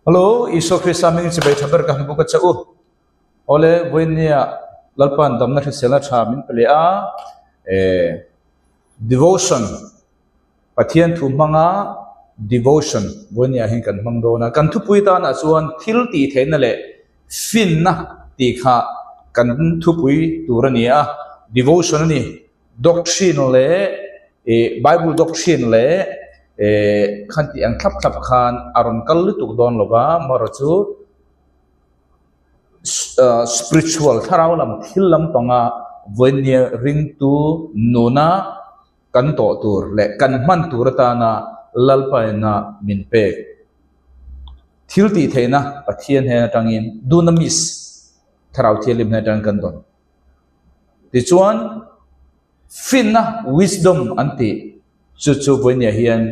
Hello, Isua Krista hmingin chibai tha ber ka han bawk a che u. Awle, vawinia Lalpa'n damna hriselna tha min pe leh a, eh, devotion, Pathian thu hmanga devotion vawinia hian kan hmang dawn a. Kan thupui tanah chuan thil tih theihna leh finna tih kha kan thupui tur a ni a, devotion a ni. Doctrine leh ih Bible doctrine leh eh khan tih ang thlap thlap khan a rawn kal lutuk dawn lo va, amaherawh chu ah spiritual thlarau lam thil lampanga vawinia ringtu nuna kan tawh tur leh kan hman tur atana Lalpaina min pek thil tih theihna Pathian hnen atangin dunamis thlarau thianghlim hnen atangin kan dawn. Tichuan, finna, wisdom, an tih chu chu vawinia hian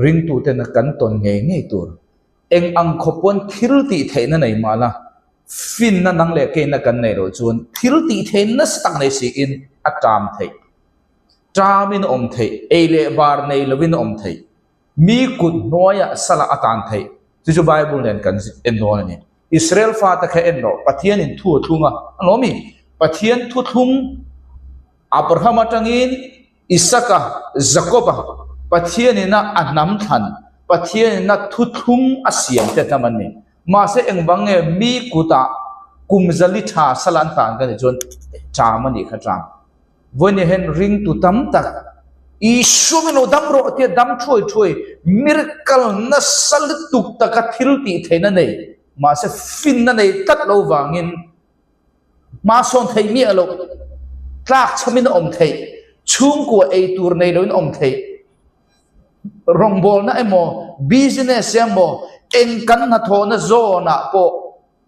ringtutena kan tawn ngei ngei tur. Eng ang khawp pawn thil tih theihna nei mah la, finna nang leh keina kan neih loh chuan thil tih theih nasa tak nei siin a ṭam theih. Ṭamin a awm theih, ei leh bar nei lovin a awm theih. Mi kut hnuaiah salah a tan theih. Chu chu Bible nen kan en dawn a ni. Israel fate kha en rawh, Pathianin thu a thlung a, a lawm i? Pathian thu thlung Abraham atangin Isaka, Jakoba, Pathianina a hnam thlan, Pathianina thu thlung a siam te hnam an ni. Mahse engvang nge mi kutah kum zali tha salah an tan ka nih chuan ṭam a nih kha ṭam. Vawiin hian ringtu tam tak Isua min lo dam rawh tia dam thuai thuai miracle nasa lutuk taka thil tih theihna nei mahse finna nei tlat lo vangin hma sawn theih miah loh tlak chhamin a awm theih chhungkua ei tur nei loin a awm theih rawngbawlna emaw business emaw eng kan hnathawhna zawnah pawh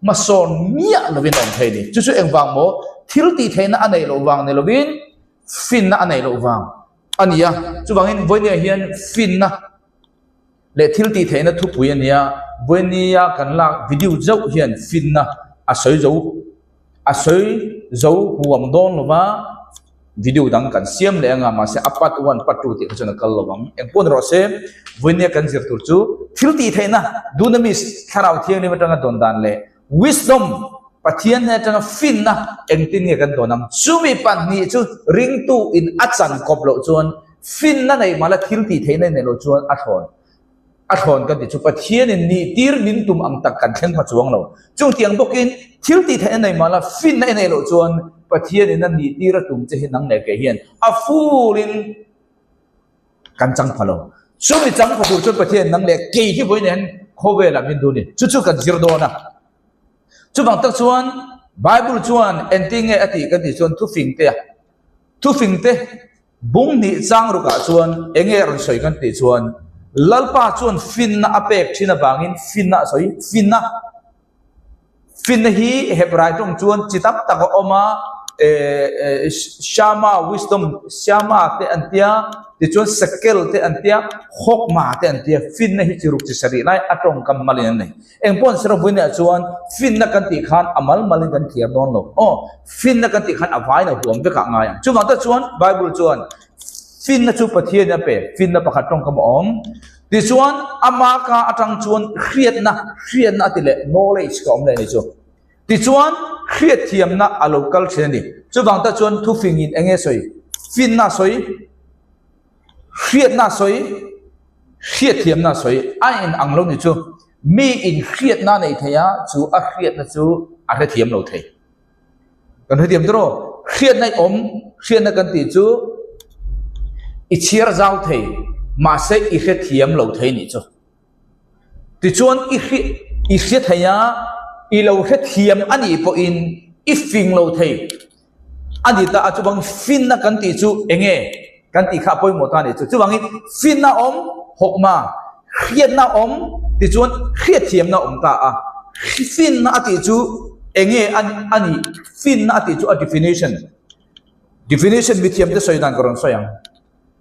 Hmasawn miah lovin a awm thei a ni. Chu chu engvang maw? Thil tih theihna a neih loh vang ni lovin finna a neih loh vang a ni a. Chuvangin vawinia hian finna leh thil tih theihna thupui a ni a. Vawinia kan lak video zauh hian finna a sawi zo a sawi zo huam dawn lo va. Video dang kan siam leh anga mahse a part one part two tih kha chuan a kal lo ang. Engpawh ni rawh se, vawinia kan zir tur chu thil tih theihna dunamis thlarau thianghlim atanga dawn dan leh wisdom Pathian hnen atanga finna engtin nge kan dawn ang. Chumi pahnih chu ringtu in a chan kawp loh chuan finna neih mahla thil tih theihna neih loh chuan a thlawn. A thlawn kan tih chu Pathianin nih tir min tum ang tak kan thleng hma chuang lo. Chung tiang bawkin thil tih theihna nei mahla finna i neih loh chuan Pathianin a nih tir a tum che hi nang leh kei hian a full-in kan chang pha lo. Chumi chang pha tur chuan Pathianin nang leh kei hi vawiin hian khawvelah min duh a ni. Chu chu kan zir dawn a. Chuvang tak chuan Bible chuan engtin nge a tih kan tih chuan thufing te a thufing te Bung hnih chang rukah chuan eng nge rawn sawi kan tih chuan Lalpa chuan finna a pek thin avangin finna a sawi, finna, finna hi Hebrai tawng chuan chi tam tak a awm a, Shama, wisdom, Shama te an tia, tichuan Sekel te an tia, Hokma te an tia, finna hi chi ruk chi sarih lai a tawngkam malin an nei. Eng pawh an sir a vawiinah chuan finna kan tih khan a mal malin kan thiam dawn lo. Aw, finna kan tih khan a vaiin a huam vekah ngai ang. Chuvang tak chuan Bible chuan finna chu Pathianin a pe, finna pakhat tawngkam a awm. Tichuan ama ka atang chuan hriatna, hriatna a ti leh knowledge ka awm leh a ni chu. Tichuan hriatthiamna a lo kal thin a ni. Chuvang tak chuan thufingin eng nge sawi? Finna a sawi, hriatna a sawi. Hriatthiamna sawi a in ang lo ni chu mi in hriatna nei thei a, chu a hriatna chu a hrethiam lo thei. Kan hrethiam tawh rawh, hriatna i awm, hriatna kan tih chu i chhiar zau thei, mahse i hrethiam lo thei nih chu. Tichuan i hri i hre thei a, i lo hrethiam a nih pawhin i fing lo thei. A ni ta a, chuvang finna kan tih chu eng nge kan tih kha a pawimawh ta a nih chu. Chuvangin finna awm hawkma, hriatna awm tichuan hriatthiamna awm ta a. Finna a tih chu eng nge a nih, finna a tih chu a definition, definition mithiamte sawi dan ka rawn sawi ang.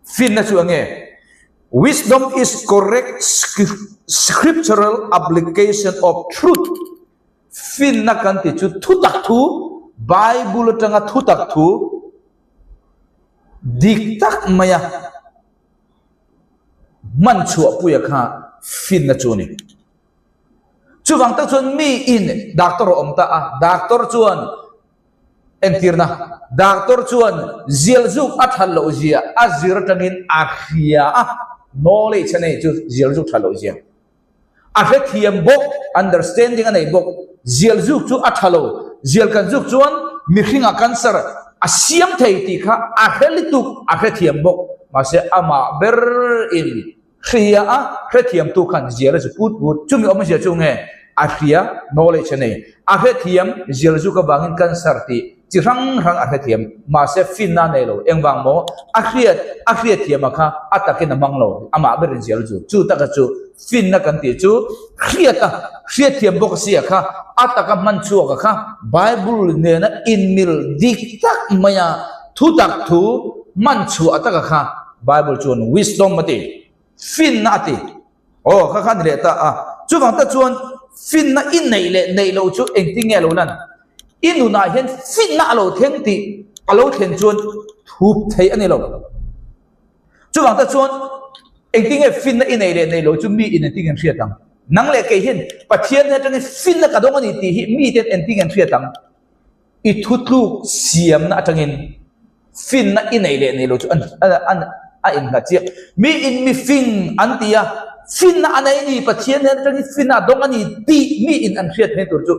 Finna chu eng nge? Wisdom is correct scriptural application of truth. Finna kan tih chu thutak thu, Bible atanga thutak thu dik tak maia hman chhuahpuia kha finna chu a ni. Chuvang tak chuan mi in doctor a awm ta a, doctor chuan entirna, doctor chuan zial zuk a that loh zia a zir atangin a hria a, knowledge a nei chu zial zuk that loh zia. A hrethiam bawk, understanding a nei bawk. Zial zuk chu a tha lo, zial kan zuk chuan mihringah cancer a siam thei tih kha a hre lutuk, a hrethiam bawk. Mahse amah ber in hria a, hrethiamtu khan zial a zu put put. Chumi awmzia chu nge? A hria, knowledge a nei. A hrethiam, zial zuk avangin cancer tih Chi hrang hrang a hrethiam, mahse finna a nei lo. Engvang maw? A hriat, a hriatthiama kha a takin a hmang lo, amah berin zial chu. Chu taka chu finna kan tih chu hriat a, hriatthiam bawk sia kha a taka hman chhuak a kha Bible nena inmil dik tak maia thutak thu hman chhuah taka kha Bible chuan wisdom a ti, finna a ti. Aw, kha kha a ni leh ta a. Chuvang tak chuan finna i neih leh neih loh chu engtin nge a lo lan? I nunah hian finna a lo thleng tih a lo thlen chuan thup theih a ni lo. Chuvang tak chuan engtin nge finna i neih leh neih loh chu mi in engtin nge an hriat ang? Nang leh kei hian Pathian atangin finna ka dawng a ni tih hi miten engtin nge an hriat ang? I thutluk siamna atangin finna i nei leh nei lo chu a innghat chiah. Mi in mi fing an ti a, finna a nei ni, Pathian hnen atangin finna a dawng a ni tih mi in an hriat hmel tur chu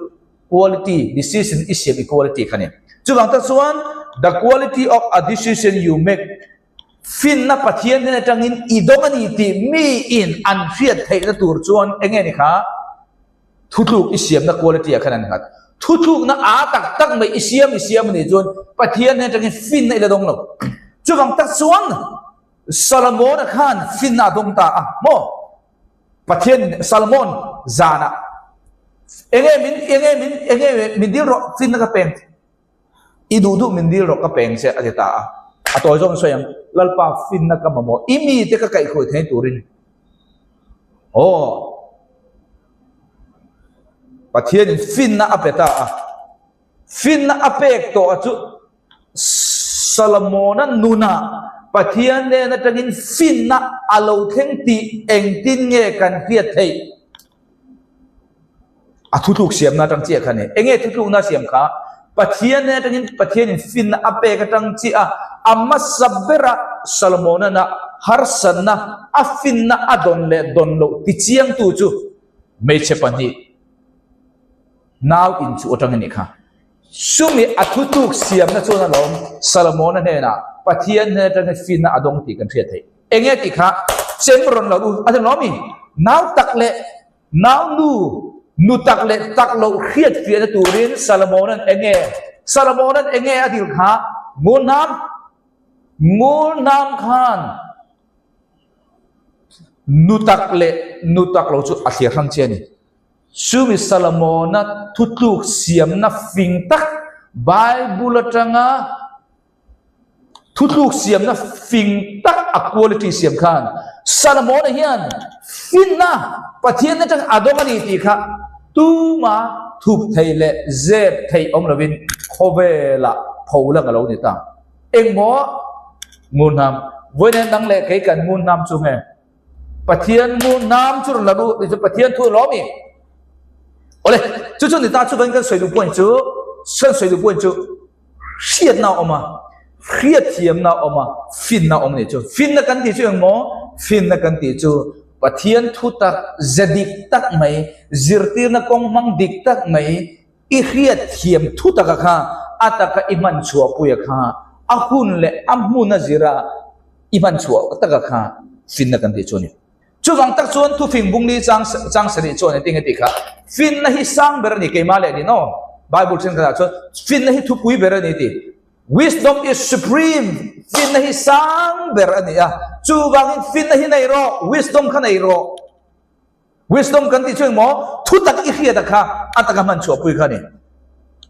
quality, decision i siam i quality kha a ni. Chuvang tak chuan the quality of a decision you make, finna Pathian hnen atangin i dawng a ni tih mi in an hriat theihna tur chuan eng nge ni kha? Thutluk i siamna quality ah khan an nghat. Thutlukna aa tak tak mai i siam i siam a nih chuan Pathian hnen atangin finna i la dawng lo. Chuvang tak chuan Solomon-a khan finna a dawng ta a maw? Pathian Solomon zanah enge min enge min enge min dil rawh finna ka peng I duh duh min dil rawh ka peng che a ti ta a. A tawi zawng sawi ang, Lalpa finna ka mamawh, i mite ka kaihhruai thei turin. Aw, Pathianin finna a pe ta a. Finna a pek tawh a chu Solomona nunah Pathian nen atangin finna a lo thleng tih engtin nge kan hriat theih? A thutluk siamna atang chiah kha a ni. Enge thutlukna siam kha? Pathian nen atangin Pathianin finna a pek atang chiah a, a hmasa bera Solomonana harsatna a finna a dawn leh dawn loh tichiangtu chu hmeichhe pahnih nau inchuh atang a nih kha. Chumi a thutluk siamna chuan alawm Solomona hnenah Pathian hnen atangin finna a dawng tih kan hriat theih. Enge tih kha chem rawn lo u a ti lawm i? Nau tak leh nau nu, nu tak leh tak loh hriat fiahna turin Salomona'n enge Salomona'n enge a dil kha Ngulhnam Ngulhnam khan nu tak leh nu tak lo chu a thliar hrang che a ni. Chumi Salomona thutluk siamna fing tak Bible atanga Thutluk siamna fing tak a quality siam khan Solomon-a hian finna Pathian atang a dawng a ni tih kha tuma thup thei leh zep thei awm lovin khawvelah pholang a lo ni ta. Engmaw ngunhnam? Vawiin nang leh kei kan ngunhnam chu nge? Pathian ngunhnam chu rawn la ru tih chu Pathian thu a lawm i. Awle, chu chu ni ta chu kan sawi duh point chu, kan sawi duh point chu Hriatna a awm a, hriatthiamna a awm a, finna a awm a nih chu. Finna kan tih chu eng maw? Finna kan tih chu Pathian thu tak, ze dik tak mai, zirtirna kawng hmang dik tak mai, i hriatthiam thu taka kha a taka i hman chhuahpuia kha a hun leh a hmun a zira i hman chhuah taka kha finna kan tih chu a ni. Chuvang tak chuan thufing bungli chang chang sarih chuan engtin nge tih kha finna hi sang ber a ni keimah leh nin aw Bible thenkhatah chuan finna hi thupui ber a ni tih Wisdom is supreme finna hi sang ber a ni a chuvangin finna hi nei rawh wisdom kha nei rawh Wisdom kan tih chu engmaw thu tak i hriat a kha a taka hman chhuahpui kha a ni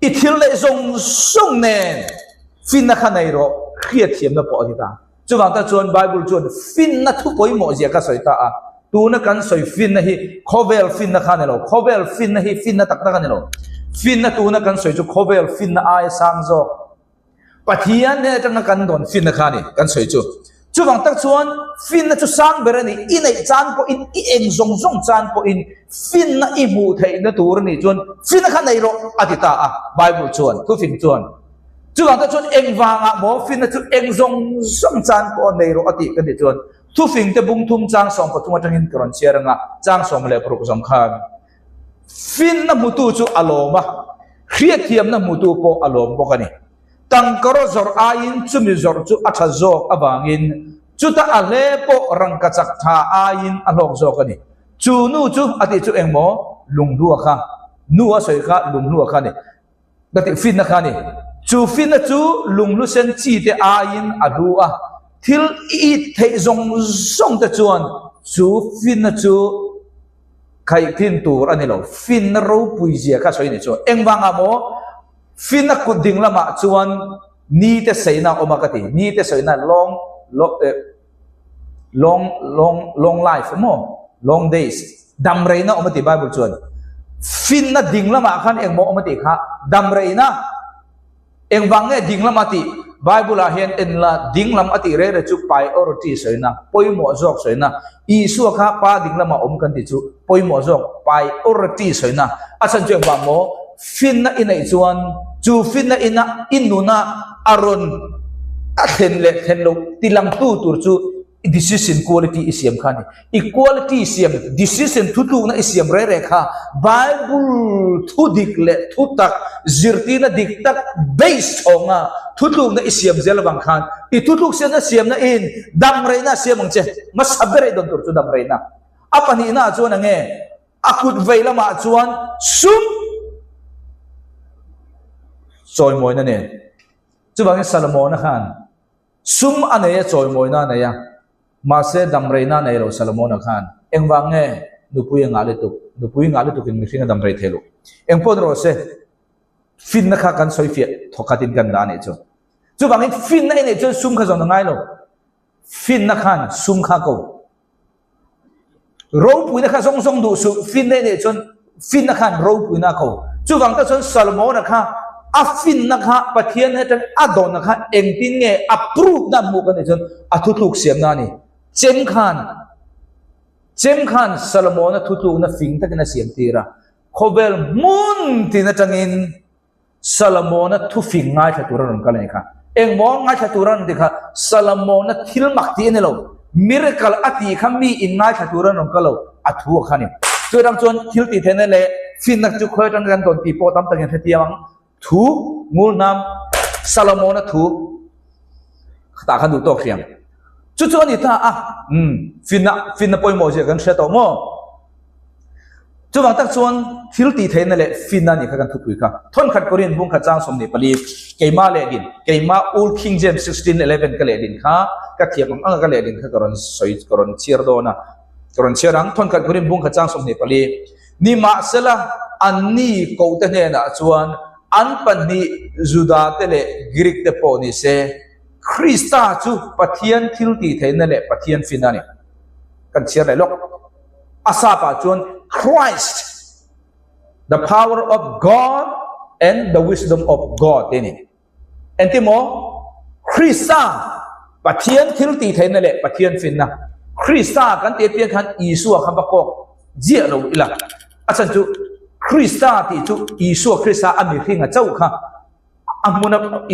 i thil neih zawng zawng nen finna kha nei rawh hriatthiamna pawh a ni ta. Chuvang tak chuan Bible chuan finna thu pawimawh zia ka sawi ta a, tuna kan sawi finna hi khawvel finna kha a ni lo, khawvel finna hi finna tak tak a ni lo. Finna tuna kan sawi chu khawvel finna aia sang zawk, Pathian hnen atanga kan dawn finna kha a ni kan sawi chu. Chuvang tak chuan finna chu sang ber a ni. I neih chan pawhin, i eng zawng zawng chan pawhin finna i hmuh theihna tur a nih chuan finna kha nei rawh a ti ta a, Bible chuan, thufing chuan. Chuvang tak chuan engvangah maw finna chu eng zawng zawng chan pawh nei rawh a tih kan tih chuan thufing te bung thum chang 13 atangin ka rawn chhiar anga chang 16 zawng khan finna hmutu chu a lawm a, hriatthiamna hmutu pawh a lawm bawk a ni. Tangkaraw zawrh aiin chumi zawrh chu a tha zawk avangin chuta a hle pawh rangkachak tha aiin a hlawk zawk a ni. Chu nu chu a tih chu engmaw lunghlua kha, nu a sawi kha lunghlua kha a ni, ka tih finna kha a ni. Chu finna chu lunghlu sen chi te aiin a hlu a, thil i it theih zawng zawng te chuan chu finna chu khaihkhin tur a ni lo. Finna ropui zia kha sawi a nih chuan engvangah maw Finna kut ding lamah chuan ni te saina a awm a ka ti. Ni te saina long long long long life maw long days dam reina awm a ti Bible chuan. Finna ding lamah khan engmaw awm a tih kha dam reina engvang nge ding lama tih Bible ah hian en la ding lam a tih reh reh chu priority sawina pawimawh zawk sawina Isua kha pa ding lama awm kan tih chu pawimawh zawk priority sawina a chhan chu engvang maw Finna i neih chuan chu finna ina i nuna a rawn a thlen leh thlen loh tilangtu tur chu i decision quality i siam kha a ni. I quality siam, decision thutlukna i siam reh reh kha Bible thu dik leh thu tak, zirtirna dik tak base chhawnga thutlukna i siam zel avang khan i thutluk siamna siamna in damreihna a siam ang che. Hmasa ber i dawn tur chu damreihna. A pahnihna ah chuan enge? A kut vei lamah chuan sum chawimawina nen. Chuvangin Salomona khan sum a nei a, chawimawina a nei a, mahse damreina a nei lo Salomona khan. Engvang nge nupui a ngah lutuk? Nupui ngah lutukin mihring a damrei thei lo. Engpawh ni rawh se, finna kha kan sawi fiah thawkhatin kan dah a nih chu. Chuvangin finna i neih chuan sum kha zawn a ngai lo. Finna khan sum kha ko. Ropuina kha zawng zawng duh suh, finna i neih chuan finna khan ropuina a ko. Chuvang tak chuan Salomona kha a finna kha Pathian atang a dawnna kha engtin nge a prove na hmuh kan nih chuan a thutluk siamna a ni. Chem khan Chem khan Salomona thutlukna fing takin a siam tir a, khawvel hmun tin atangin Salomona thufing ngaithla tur a rawn kal a ni kha. Engmaw ngaithla tur a rawn ti kha? Salomona thil mak tih a ni lo. Miracle a tih kha mi in ngaithla tur a rawn kal lo, a thu a kha a ni. Chu atang chuan thil tih theihna leh finna chu khawi atang kan dawn tih pawh tam takin hrethiam ang. Thu ngulhnam Salomona thu tah khan duh tawk hriam. Chu chu a ni ta a, umm finna finna pawimawh zia kan hre tawh maw? Chuvang tak chuan thil tih theihna leh finna nih kha kan thupui kha. Thawnkhat Korin bungkhat chang 24, keimah lehlin, keimah Old King James 16:11 ka lehlin kha, ka thiam ang anga ka lehlin kha ka rawn sawi, ka rawn chhiar dawn a, ka rawn chhiar ang. Thawnkhat Korin bungkhat chang 24, Nimahsela, anni kohte hnenah chuan an pahnih Juda te leh Greek te pawh ni se, Krista chu Pathian thil tih theihna leh Pathian finna a ni. Kan chhiar leh lawk. A sap ah chuan Christ, the power of God and the wisdom of God tih a ni. Engtin maw? Krista, Pathian thil tih theihna leh Pathian finna. Krista kan tih apiang khan Isua kha va kawk ziah lo ila. A chhan chu Krista tih chu Isua Krista a mihringa chauh kha A hmuna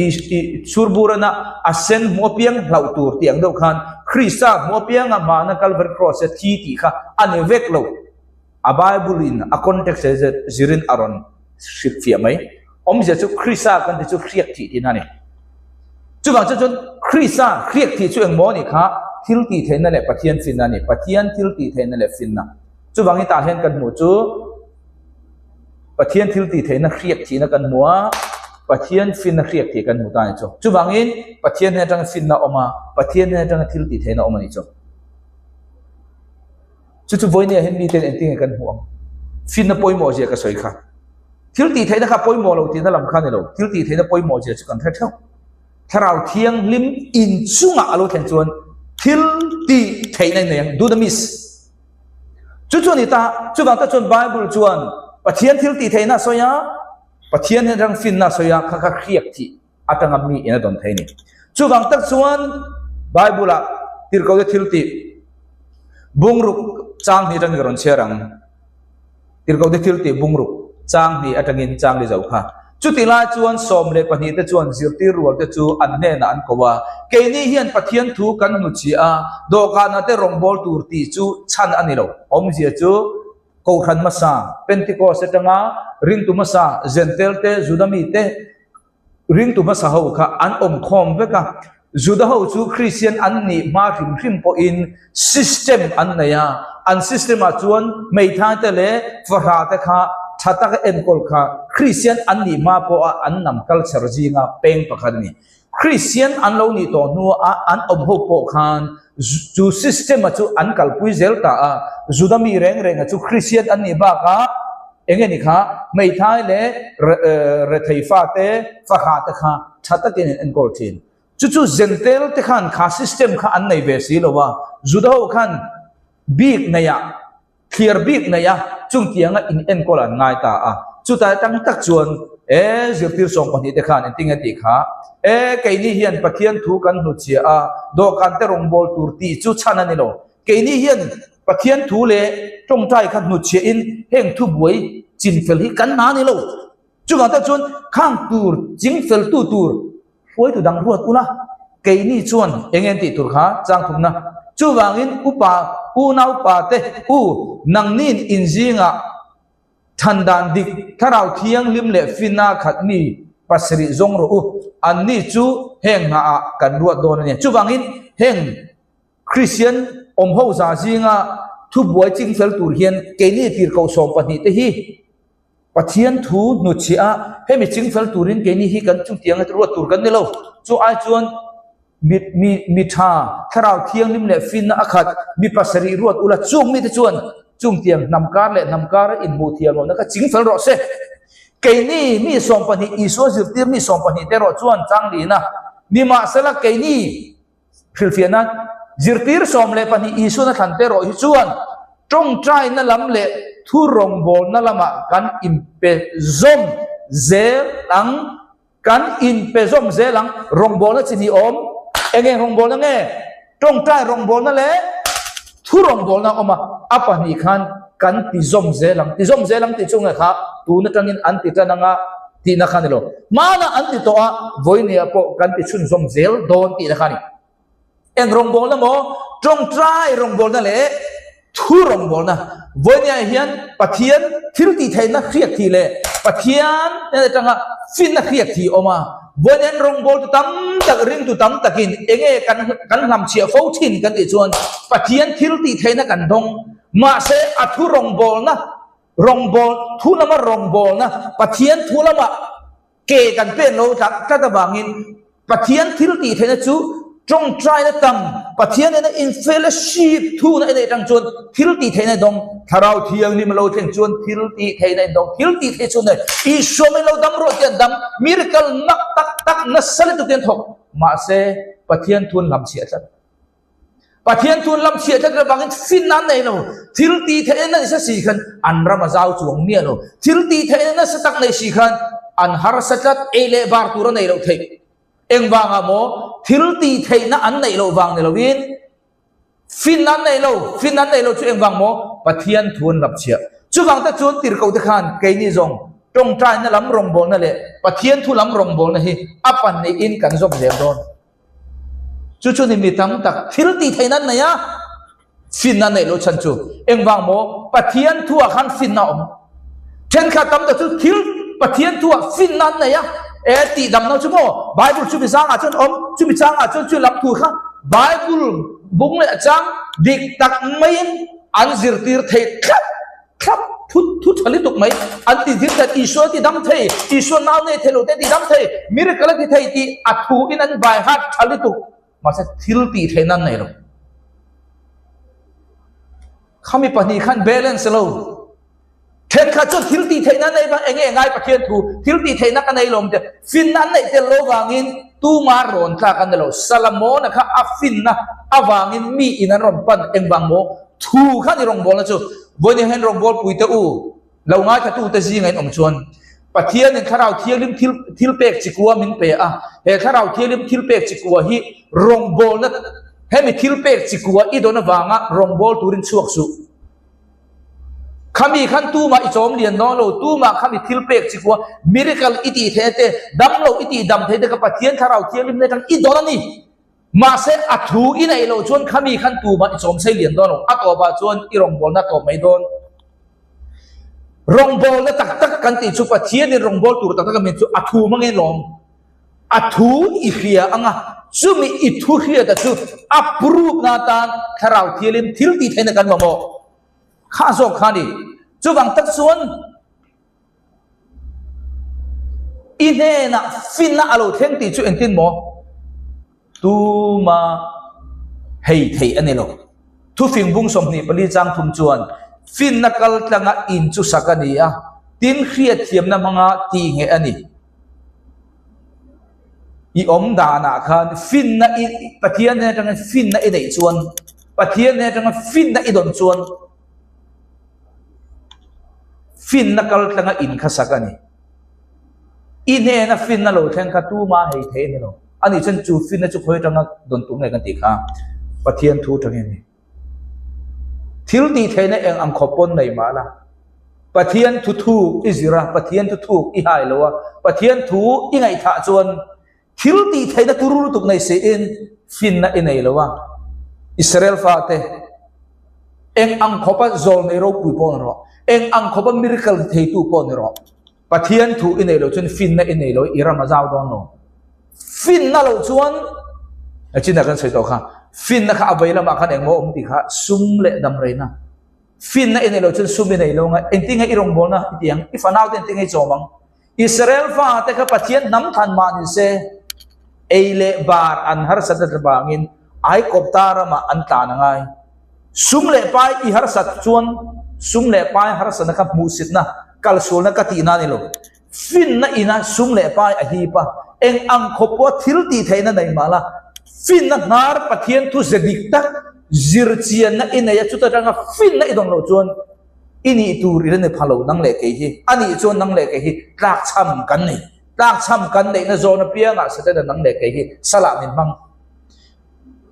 chhurburana a sen hmu apiang hlauh tur tih ang deuh khan Krista hmu apianga hmana Calvary Cross a thi tih kha a ni vek lo. A Bible in a context leh zirin a rawn hrilhfiah mai. Awmzia chu Krista kan ti chu hriak thih tihna a ni. Chuvang chuan chuan Krista hriak thih chu engmaw a nih kha thil tih theihna leh Pathian finna a ni. Pathian thil tih theihna leh finna. Chuvangin tah hian kan hmuh chu Pathian thil tih theihna hriak thihna kan hmu a, Pathian finna hriak thih kan hmu ta a ni chu. Chuvangin Pathian hnen atanga finna a awm a, Pathian hnen atanga thil tih theihna a awm a ni chu. Chu chu vawinia hian miten engtin nge kan hmuh ang? Finna pawimawh zia ka sawi kha. Thil tih theihna kha pawimawh lo tihna lam kha a ni lo. Thil tih theihna pawimawh zia chu kan hre theuh. Thlarau Thianghlim inchungah a lo thlen chuan thil tih theihna in nei ang, dunamis. Chu chu a ni ta, chuvang tak chuan Bible chuan Pathian thil tih theihna a sawi a, Pathian hian rang finna a sawi a, kha kha hriak thih atanga mi in a dawn thei a ni. Chuvang tak chuan Bible ah. Tirhkohte thil tih bungruk chang hnih atangin ka rawn chhiar ang. Tirhkohte thil tih bungruk chang hnih atangin chang li zo kha. Chutih lai chuan 12 te chuan zirtir rualte chu an hnenah an ko a, Keini hian Pathian thu kan hnuchhiah a, dawhkanah te rawngbâwl tur tih chu chhan a ni lo. Awmzia chu Kohhran hmasa, Pentecost atanga ringtu hmasa, Zentel te, Juda mite, Ringtu hmasa ho kha an awm khawm vek a, Juda ho chu Kristian an nih hma hrim hrim pawhin system an nei a, an system ah chuan hmeithai te leh fahrah te kha tha taka enkawl kha Kristian an nih hma pawha an nam culture zinga peng pakhat a ni. Kristian an lo nih tawh hnu a an awm ho pawh khan chu system a chu an kalpui zel ta a, Juda mi reng renga chu Kristian an nih bakah, Eng nge ni kha, hmeithai leh rethei fate, fahrah te kha tha takin an enkawl thin. Chu chu Zentel te khan kha system kha an nei ve si lo a, Juda ho khan bik nei a, thliar bik nei a, chungtianga in enkawl an ngai ta a. Chutai atang tak chuan e zirtir 12 te khan engtin nge tih kha, e keini hian Pathian thu kan hnuchhiah a, dawhkan te rawngbâwl tur tih chu chhan a ni lo. Keini hian Pathian thu leh tawngtai kha hnutchhiahin heng thubuai chinfel hi kan hna a ni lo. Chuvang tak chuan khang tur chingfeltu tur hruaitu dang ruat ula, keini chuan eng nge tih tur kha chang thumna. Chuvangin upa unaupa te u nangnin inzingah than dan dik thlarau thianghlim leh finna khat mi pasarih zawng rawh u, anni chu heng hnaah kan ruat dawn a ni. Chuvangin heng Kristian awmho za zinga thubuai chingfel tur hian keini tirhkoh 12 te hi Pathian thu hnutchhiah a, hemi chingfel turin keini hi kan chutiang ruat tur kan ni lo. Chu ai chuan mi mi mi tha, thlarau thianghlim leh finna a khat, mi pasarih ruat ula chung mite chuan chungtiang hnam kar leh hnam kara inhmuh thiam lohna kha chingfel rawh se. Keini mi 12 Isua zirtir mi 12 te erawh chuan changlina, nimahsela keini Hrilhfiah nan, zirtir 12 Isuan a thlan te erawh hi chuan tawngtaina lam leh thu rawngbawlna lamah kan inpe zawm zel ang, kan inpe zawm zel ang, rawngbawlna chi hnih awm, eng eng rawngbawlna nge? Tawngtai rawngbawlna leh thu rawngbawlna a awm a, a pahnih khan kan ti zawm zel ang, ti zawm zel ang tih chu nge kha tun atangin an ti tan ang a, tihna kha a ni lo. Hmanah an ti tawh a, vawinia pawh kan ti chhunzawm zel dawn tihna kha a ni. Eng rawngbawlna maw? Tawngtai rawngbawlna leh thu rawngbawlna. Vawinia hian Pathian thil tih theihna hriat thih leh Pathian hnen atanga finna hriat thih a awm a. Vawinia hian rawngbawltu tam tak, ringtu tam takin enge kan kan hlamchhiah fo thin kan tih chuan Pathian thil tih theihna kan dawng. Mahse a thu rawngbawlna Rawngbâwl, thu lama rawngbâwlna, Pathian thu lama ke kan pen lo tlat tlat avangin Pathian thil tih theihna chu tawngtaina tam, Pathian nena in-fellowship thuna i neih atang chuan thil tih theihna i dawng, Thlarau Thianghlim a lo thleng chuan thil tih theihna i dawng, thil tih theih chu nei, Isua min lo dam rawh tih an dam, miracle nak tak tak nasa lutuk te an thawk, mahse Pathian thu an hlamchhiah tlat. Pathian chuan lam chhiah tlat avangin finna an nei lo. Thil tih theihna nasa si khan an ram a zau chuang miah lo. Thil tih theihna nasa tak nei si khan an harsa tlat, ei leh bar tur a nei loh theih. Engvangah maw? Thil tih theihna an neih loh vang ni lovin finna an nei lo. Finna an nei lo chu engvang maw? Pathian thu an lam chhiah. Chuvang te chuan tirhkoh te khan keini zawng tawngtaina lam rawngbawlna leh Pathian thu lam rawngbawlna hi a pahnihin kan zawm zel dawn. Chu chu ni mi tam tak thil tih theihna an nei a, finna an neih loh chhan chu engvang maw? Pathian thuah khan finna a awm. Thenkhat tam tak chu thil Pathian thuah finna an nei a, e tih dam lo chu maw? Bible chumi zangah chuan awm, chumi changah chuan chu lam thu kha Bible bung leh chang dik tak maiin an zirtir thei tlat. Thlap thut thu tha lutuk mai an ti zir that Isua ti dam thei, Isua nau nei thei lo te ti dam thei, miracle a ti thei tih a thu in an vai hat tha lutuk mahse thil tih theih nan nei lo. Khami pahnih khan balance lo. Thenkhat chuan thil tih theih nan nei vang enge ngai Pathian thu thil tih theihna ka nei lo te finna an neih tel lo vangin tuma rawn tlak an ni lo. Salamona kha a finna avangin mi in an rawn pan engvang maw? Thu kha ni rawngbawlna chu vawiin hian rawngbawlpui te u lo ngaithlatute zinga in awm chuan Pathianin Thlarau Thianghlim thil thil pek chikua min pe a, he Thlarau Thianghlim thil pek chikua hi rawngbawlna. Hemi thilpek chikua i dawn avanga rawngbâwl turin chhuak suh. Khami khan tumah i chawm lian dawn lo, tumah khami thilpek chikua miracle i tih theih te, damlo i tih dam theih te kha Pathian Thlarau Thianghlimna atang i dawn a ni. Mahse a thu i neih loh chuan khami khan tumah i chawm sei lian dawn lo, a tawpah chuan i rawngbawlna a tawp mai dawn. Rawngbawlna tak tak kan tih chu Pathianin rawngbâwl tur tak tak a min chu a thu hmangin lawm. A thu i hria anga chumi i thu hriata chu a prove na atan Thlarau Thialim thil tih theihna kan mamawh kha zawk kha a ni. Chuvang tak chuan i hnenah finna a lo thleng tih chu engtin maw? Tuma hei theih a ni lo. Thufing bung 24 chang thum chuan finna kal tlanga in chu sak a ni a, tin hriatthiamna hmanga tih ngheh a ni. I awm danah khan finna i Pathian hnen atangin finna i neih chuan Pathian hnen atanga finna i dawn chuan finna kal tlanga in kha sak a ni. I hnena finna lo thleng kha tuma hei thei a ni lo. Ani chuan chu finna chu khawi atanga dawn tur nge kan tih kha Pathian thu atangin a ni. Thil tih theihna eng ang khawp pawn nei mah la, Pathian thu thuk i zir a, Pathian thu thuk i hai lo a, Pathian thu i ngaihthah chuan thil tih theihna tur lutuk nei siin finna i nei lo a. Israel fate eng ang khawpa zawl nei ropui pawh ni rawh, eng ang khawpa miracle ti theitu pawh ni rawh, Pathian thu i nei lo chuan finna i nei lo, i ram a zau dawn lo. Finna loh chuan, a chinah kan sawi tawh kha, finna kha a vei lamah khan engmaw awm tih kha sum leh damreina. Finna i nei lo chuan sum i nei lo ang a, engtinge i rawngbawlna i ti ang, i fanaute engtinge i chawm ang. Israel fate kha Pathian hnam thlan mah ni se, ei leh bar an harsat a vangin Aikawpta ramah an tlan a ngai. Sum leh pai i harsat chuan sum leh pai harsatna kha hmuhsitna, kalsualna ka tihna a ni lo. Finna ina sum leh pai a hip a, eng ang khawp pawha thil tih theihna nei mah la, finna hnar Pathian thu ze dik tak zir chianna i nei a, chuta atanga finna i dawn loh chuan i nih tur i la ni pha lo nang leh kei hi. A nih chuan nang leh kei hi tlakchham kan nei. Tlakchham kan neihna zawn apiangah Setana nang leh kei hi salah min hmang.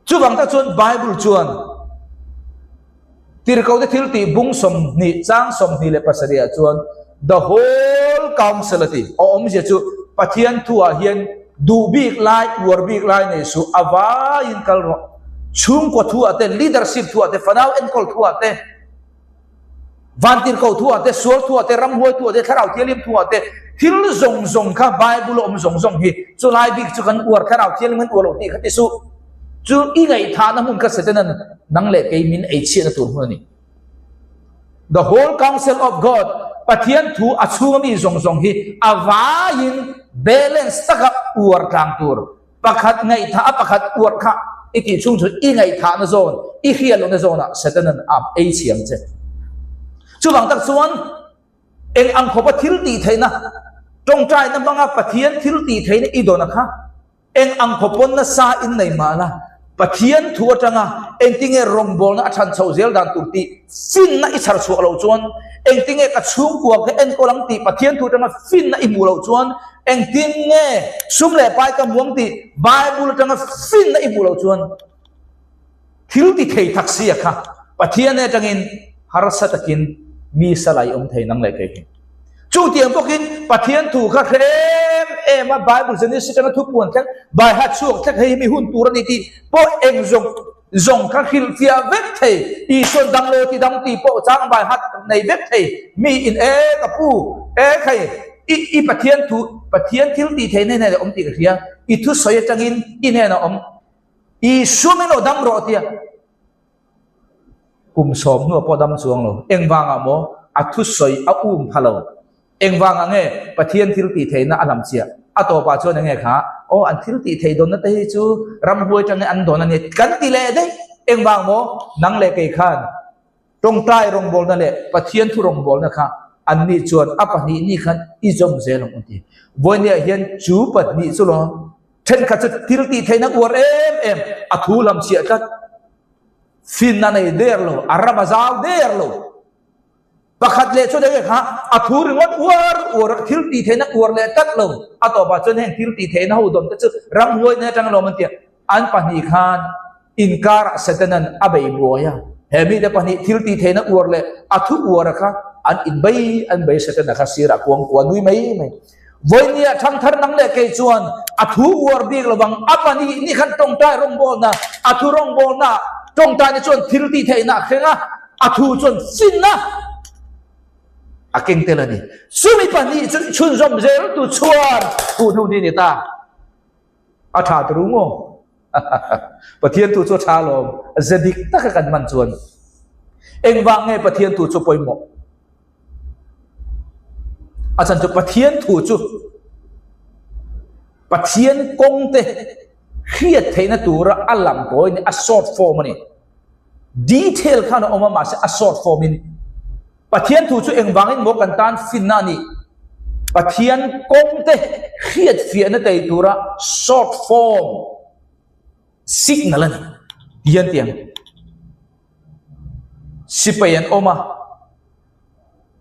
Chuvang tak chuan Bible chuan Tirhkohte thil tih bung 20 chang 27 ah chuan the whole counsel a ti. A awmzia chu Pathian thu ah hian duh bik lai, uar bik lai nei suh, a vaiin kal rawh. Chhungkaw thu ah te, leadership thu ah te, fanau enkawl thu ah te, Vantirhkoh thu ah te, sual thu ah te, ramhuai thu ah te, thlarau thianghlim thu ah te, thil zawng zawng kha Bible a awm zawng zawng hi chulai bik chu kan uar thlarau thianghlim kan uar loh tih kha ti suh. Chu i ngaihthahna hmun kha Satan-a'n nang leh kei min ei chhiatna tur hmun a ni. The whole counsel of God, Pathian thu a chhunga mi zawng zawng hi a vaiin balance taka uar tlang tur Pakhat ngaihthah a pakhat uar kha i tih chhung chu i ngaihthahna zawn, i hriat lohna zawnah Satan-a'n a ei chhi ang che. Chuvang tak chuan eng ang khawpa thil tih theihna, tawngtaina hmanga Pathian thil tih theihna i dawn a kha eng ang khawp pawn nasa in nei mah la, Pathian thu atanga engtinge rawngbawlna a than chhoh zel dan tur tih finna i chhar chhuah loh chuan, engtinge ka chhungkua ka enkawl ang tih Pathian thu atanga finna i hmuh loh chuan, Engtin nge sum leh pai ka hmuang tih Bible atanga finna i hmuh loh chuan thil ti thei thak sia kha Pathian atangin harsa takin mi salai awm thei nang leh kei hi. Chutiang bawkin Pathian thu kha hre em em a Bible Genesis atanga thupuan thleng Baiha chhuak thleng hei hi mi hun tur a ni tih pawh eng zawng zawng kha hrilhfiah vek thei, Isua'n damlo ti dam tih pawh chang bai hat nei vek thei, mi in e ka pu, e khai, i i Pathian thu, Pathian thil tih theihna hnenah awm tih ka hria, i thusawi atangin i hnenah awm, Isua min lo dam rawh tia kum sawm hnuah pawh dam chuang lo, engvangah maw a thusawi a um pha lo. Engvangah nge Pathian thil tih theihna a lam chiah? A tawpah chuan enge kha, Aw, an thil tih theih dawnna te hi chu ramhuai atangin an dawn a ni kan ti leh daih. Engvang maw? Nang leh kei khan tawngtai rawngbawlna leh Pathian thu rawngbawlna kha anni chuan a pahnih ni khan i zawm zel ang u ti. Vawinia hian chu pahnih chu lawm thenkhat chu thil tih theihna uar em em a thu lam chhiah tlat. Finna nei der lo, a ram a zau der lo. Pakhat leh chu deuh kha a thu ringawt uar uar a, thil tih theihna uar leh tlat lo. A tawpah chuan heng thil tih theihna ho dawm te chu ramhuai na atang alawm an ti a, an pahnih khan Inkarah Setanan a bei buai a, he mite pahnih thil tih theihna uar leh a thu uara kha an inbei an bei Setana kha sirah kuangkua nui mai mai. Vawinia thangthar nang leh kei chuan a thu uar bik lo vang, a pahnih ni khan tawngtai rawngbawlna, a thu rawngbawlna tawngtaina chuan thil tih theihna a thleng a, a thu chuan finna a keng tel a ni. Chumi pahnih chu chhunzawm zel tu chuan thuhnu ni a ni ta. A tha ta ru maw? Pathian thu chu a tha alawm, ze dik taka kan hman chuan. Engvang nge Pathian thu chu pawimawh? A chhan chu Pathian thu chu Pathian kawng te hriat theihna tura a lam tawi a ni, a short form a ni. Detail khan a awm a mahse a short form in Pathian thu chu engvangin maw kan tan finna a nih? Pathian kawngte hriat fiahna tei tura short form signal a ni tih an ti ang. Sipai an awm a,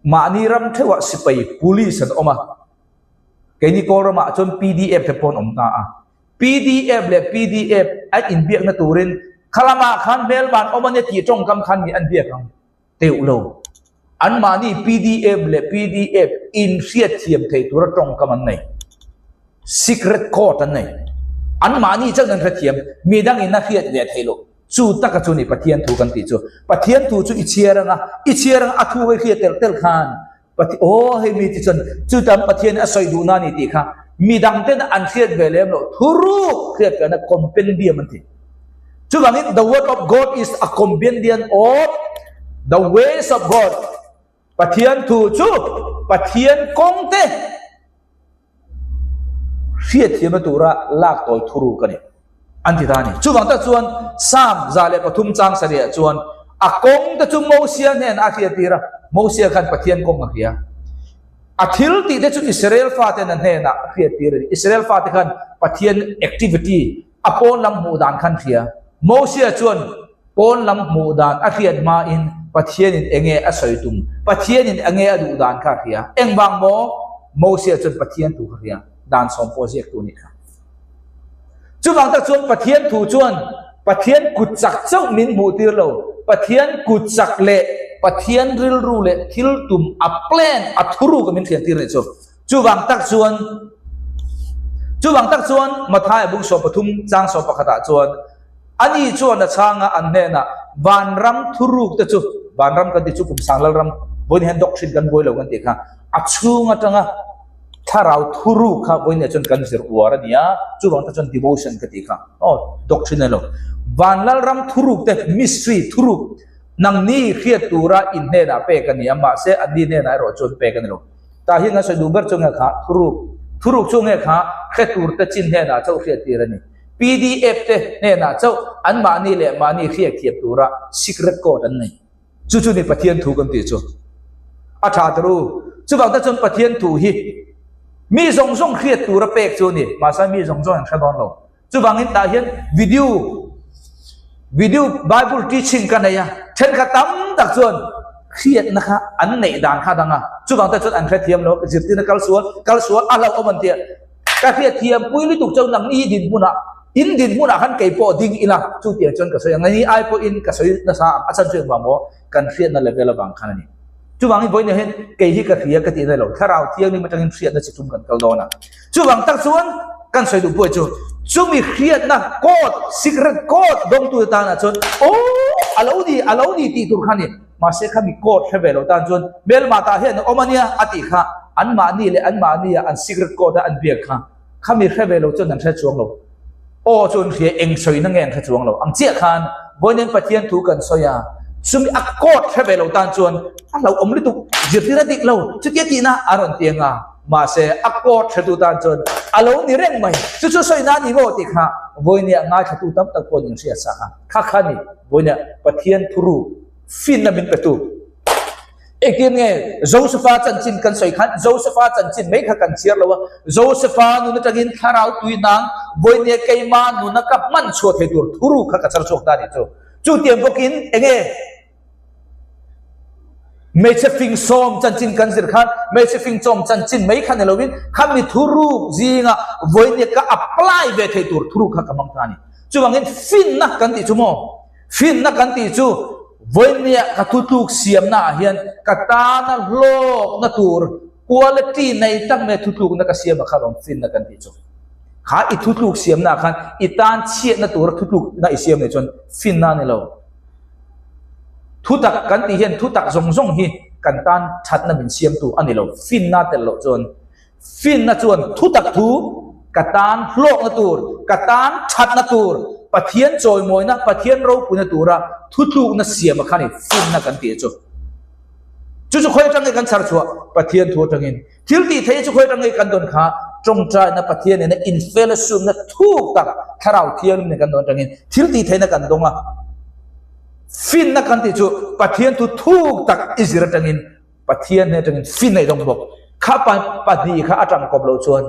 mahni ram theuhah sipai police an awm a, keini Kawlramah chuan pdf te pawh an awm ta a. Pdf leh pdf an inbiakna turin khalamah khan hmelma an awm a nia tih tawngkam khan mi an biak ang. teuh lo. Anmahni pdf leh pdf inhriatthiam thei tura tawngkam an nei. Secret code an nei. Anmahni chauhin an hrethiam, midangin a hriat ve theih loh. Chu taka chu ni Pathian thu kan tih chu. Pathian thu chu i chhiar anga, i chhiar anga a thu hi hriat telh telh khan Pathian, aw hei mi ti chuan chutan Pathian a sawi duhna a ni tih kha midang ten an hriat ve lem loh thuruk hriat ve na compendium an ti. Chuvangin the word of God is a compendium of the ways of God. Pathian thu chu Pathian kawng te hriatthiamna tura lak tawi thuruk a ni. An ti ta a ni. Chuvang tak chuan Psalm 103 chang sarihah chuan a kawng te chu Mosia hnenah a hriattir a, Mosia khan Pathian kawng a hria. A thil tih te chu Israel faten a hnenah a hriattir a ni. Israel fate khan Pathian activity a pawn lam hmuh dan khan hria. Mosia chuan pawn lam hmuh dan a hriat hmain Pathianin enge a sawi tum, Pathianin enge a duh dan kha a hria. Engvang maw? Mosia chuan Pathian thu kha hria, dan sawm pawh ziaktu a nih kha. Chuvang tak chuan Pathian thu chuan Pathian kut chak chauh min hmuh tir lo, Pathian kut chak leh Pathian rilru leh thil tum a plan a thuruk a min hriat tir a nih chu. Chuvang tak chuan Chuvang tak chuan Mathaia bung 13 chang 11 ah chuan ani chuan a chhanga an hnenah vanram thuruk te chu vanram kan tih chu kum sang lalram vawiin hian doctrine kan buai lo kan tih kha a chhung atanga Thlarau thuruk kha vawiin ah chuan kan zir uar a ni a, chuvang te chuan devotion ka tih kha aw doctrine a lo. Vanlalram thuruk te mystery thuruk nangni hriat tura in hnenah pek a ni a, mahse anni hnenah erawh chuan pek a ni lo. Tah hian kan sawi duh ber chu nge kha thuruk, thuruk chu nge kha hre tur te chin hnenah chauh hriat tir a ni. Pdf te hnenah chauh anmahni leh mahni hriat thiam tura secret code an nei. Chu chu ni Pathian thu kan tih chu. A tha ta ru. Chuvang te chuan Pathian thu hi mi zawng zawng hriat tura pek chu a ni. Mahse mi zawng zawng an hre dawn lo. Chuvangin tah hian video video Bible teaching ka nei a. Thenkhat tam tak chuan hriatna kha an neih dan kha dang a. Chuvang te chuan an hrethiam lo. Zirtirna kal sual kal sual a hlauhawm an tia. Ka hriatthiam pui lutuk chuan nangni hi dinhmunah in dinhmunah khan kei pawh ding ila chutiang chuan ka sawi ang. Nangni ai pawhin ka sawi nasa ang a chhan chu engvang maw kan hriatna level avang khan a ni. Chuvangin vawiin hian kei hi ka hria ka tih na lo thlarau thianghlim atangin hriatna chi tum kan kal dawn a. Chuvang tak chuan kan sawi duh pawh chu chumi hriatna code secret code dawngtute tanah chuan aw a lo ni a lo ni tih tur kha a ni. Mahse khami code hre ve lo tan chuan hmelma tah hian a awm a nia a tih kha anmahni leh anmahnia an secret code a an biak kha khami hre ve lo chuan an hre chuang lo. Aw chu an hria eng sawina nge an hre chuang lo. Ang chiah khan vawiin Pathian thu kan sawi a, chumi a code hre ve lo tan chuan a hlauhawm lutuk zirtir a dik lo chutia tihna a rawn ti ang a, mahse a code hretu tan chuan a lo ni reng mai. Chu chu sawina a ni maw tih kha vawiin ngaithlatu tam tak pawhin an hriat sak a, kha kha ni vawiin Pathian thuruk Finna min petu. Engtin nge Josefa chanchin kan sawi khan Josefa chanchin mai kha kan chhiar lo a, Josefa nun atangin thlarau tui hnang vawinia keima nuna ka hman chhuah thei tur thuru kha ka char chhuak ta a nih chu. Chutiang bawkin enge hmeichhe fingsawm chanchin kan zir khan hmeichhe fingchawm chanchin mai kha ni loin khami thuruk zinga vawinia ka apply ve thei tur thuru kha ka hmang ta a ni. Chuvangin finna kan tih chu maw? Finna kan tih chu vawinia ka thutluk siamna ah hian ka tana hlawkna tur quality nei tak mai thutlukna ka siam ah khan awm finna kan tih chu. Kha i thutluk siamna ah khan i tan chhiatna tura thutlukna i siam nei chuan finna a ni lo. Thutak kan tih hian thutak zawng zawng hi kan tan thatna min siamtu a ni lo. Finna tel loh chuan Finna chuan thutak thu ka tan hlawkna tur, ka tan thatna tur, Pathian chawimawina, Pathian ropuina tura thutlukna siam a kha ni finna kan tih chu. Chu chu khawi atang nge kan chhar chhuah? Pathian thu atangin. Thil tih theih chu khawi atang nge kan dawn kha? Tawngtaina Pathian nena infellowshipna thuk tak Thlarau Thianghlim nen kan dawn atangin thil tih theihna kan dawng a. Finna kan tih chu Pathian thu thuk tak i zir atangin Pathian hnen atangin finna i dawng bawk. Kha pahnih kha a tangkawp loh chuan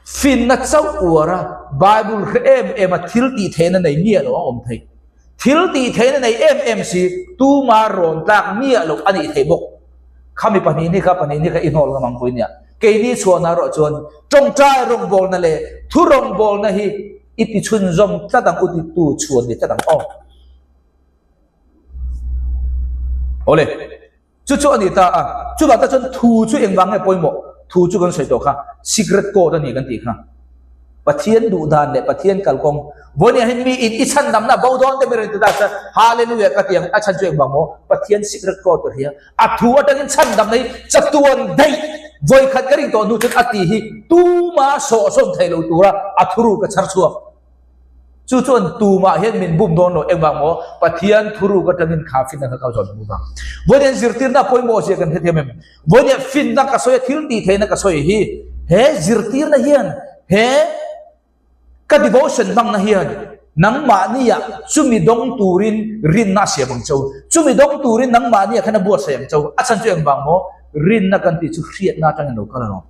finna chauh uar a, Bible hre em em a thil tih theihna nei miah loh a awm thei. Thil tih theihna nei em em si tuma rawn tlak miah loh a nih theih bawk. Khami pahnih ni kha pahnih ni kha i hnawl ngam ang pawh i nia. Keini chhuahna erawh chuan tawngtai rawngbawlna leh thu rawngbawlna hi i ti chhunzawm tlat ang u titu chhuan ni tlat ang aw. Awle, chu chu a ni ta a, chuvang ta chuan thu chu engvang nge pawimawh? Thu chu kan sawi tawh kha, secret code a ni kan tih kha. Pathian duh dan leh Pathian kalkawng, vawiin hian mi in i chhandamna bo dawn te ber in ti ta chuan Hallelujah ka ti ang, a chhan chu engvang maw? Pathian secret code ka hria, a thu atangin chhandamna hi chatuan daih vawikhat ka ring tawh hnu chuan a ti hi tuma sawhsawn thei lo tura a thuru ka chhar chhuak. Chu chuan tumah hian min bum dawn lo engvang maw? Pathian thuruk atangin kha finna kha ka zawn hmu vang. Vawiin zirtirna pawimawh zia kan hrethiam em? Vawiin finna ka sawi a, thil tih theihna ka sawi hi he zirtirna hian he ka devotion hmangna hian nangmahnia chumi dawng turin rinna a siam ang cheu. Chumi dawng turin nangmahnia khan a buatsaih ang cheu. A chhan chu engvang maw? Rinna kan tih chu hriatna atangin lo kal alawm.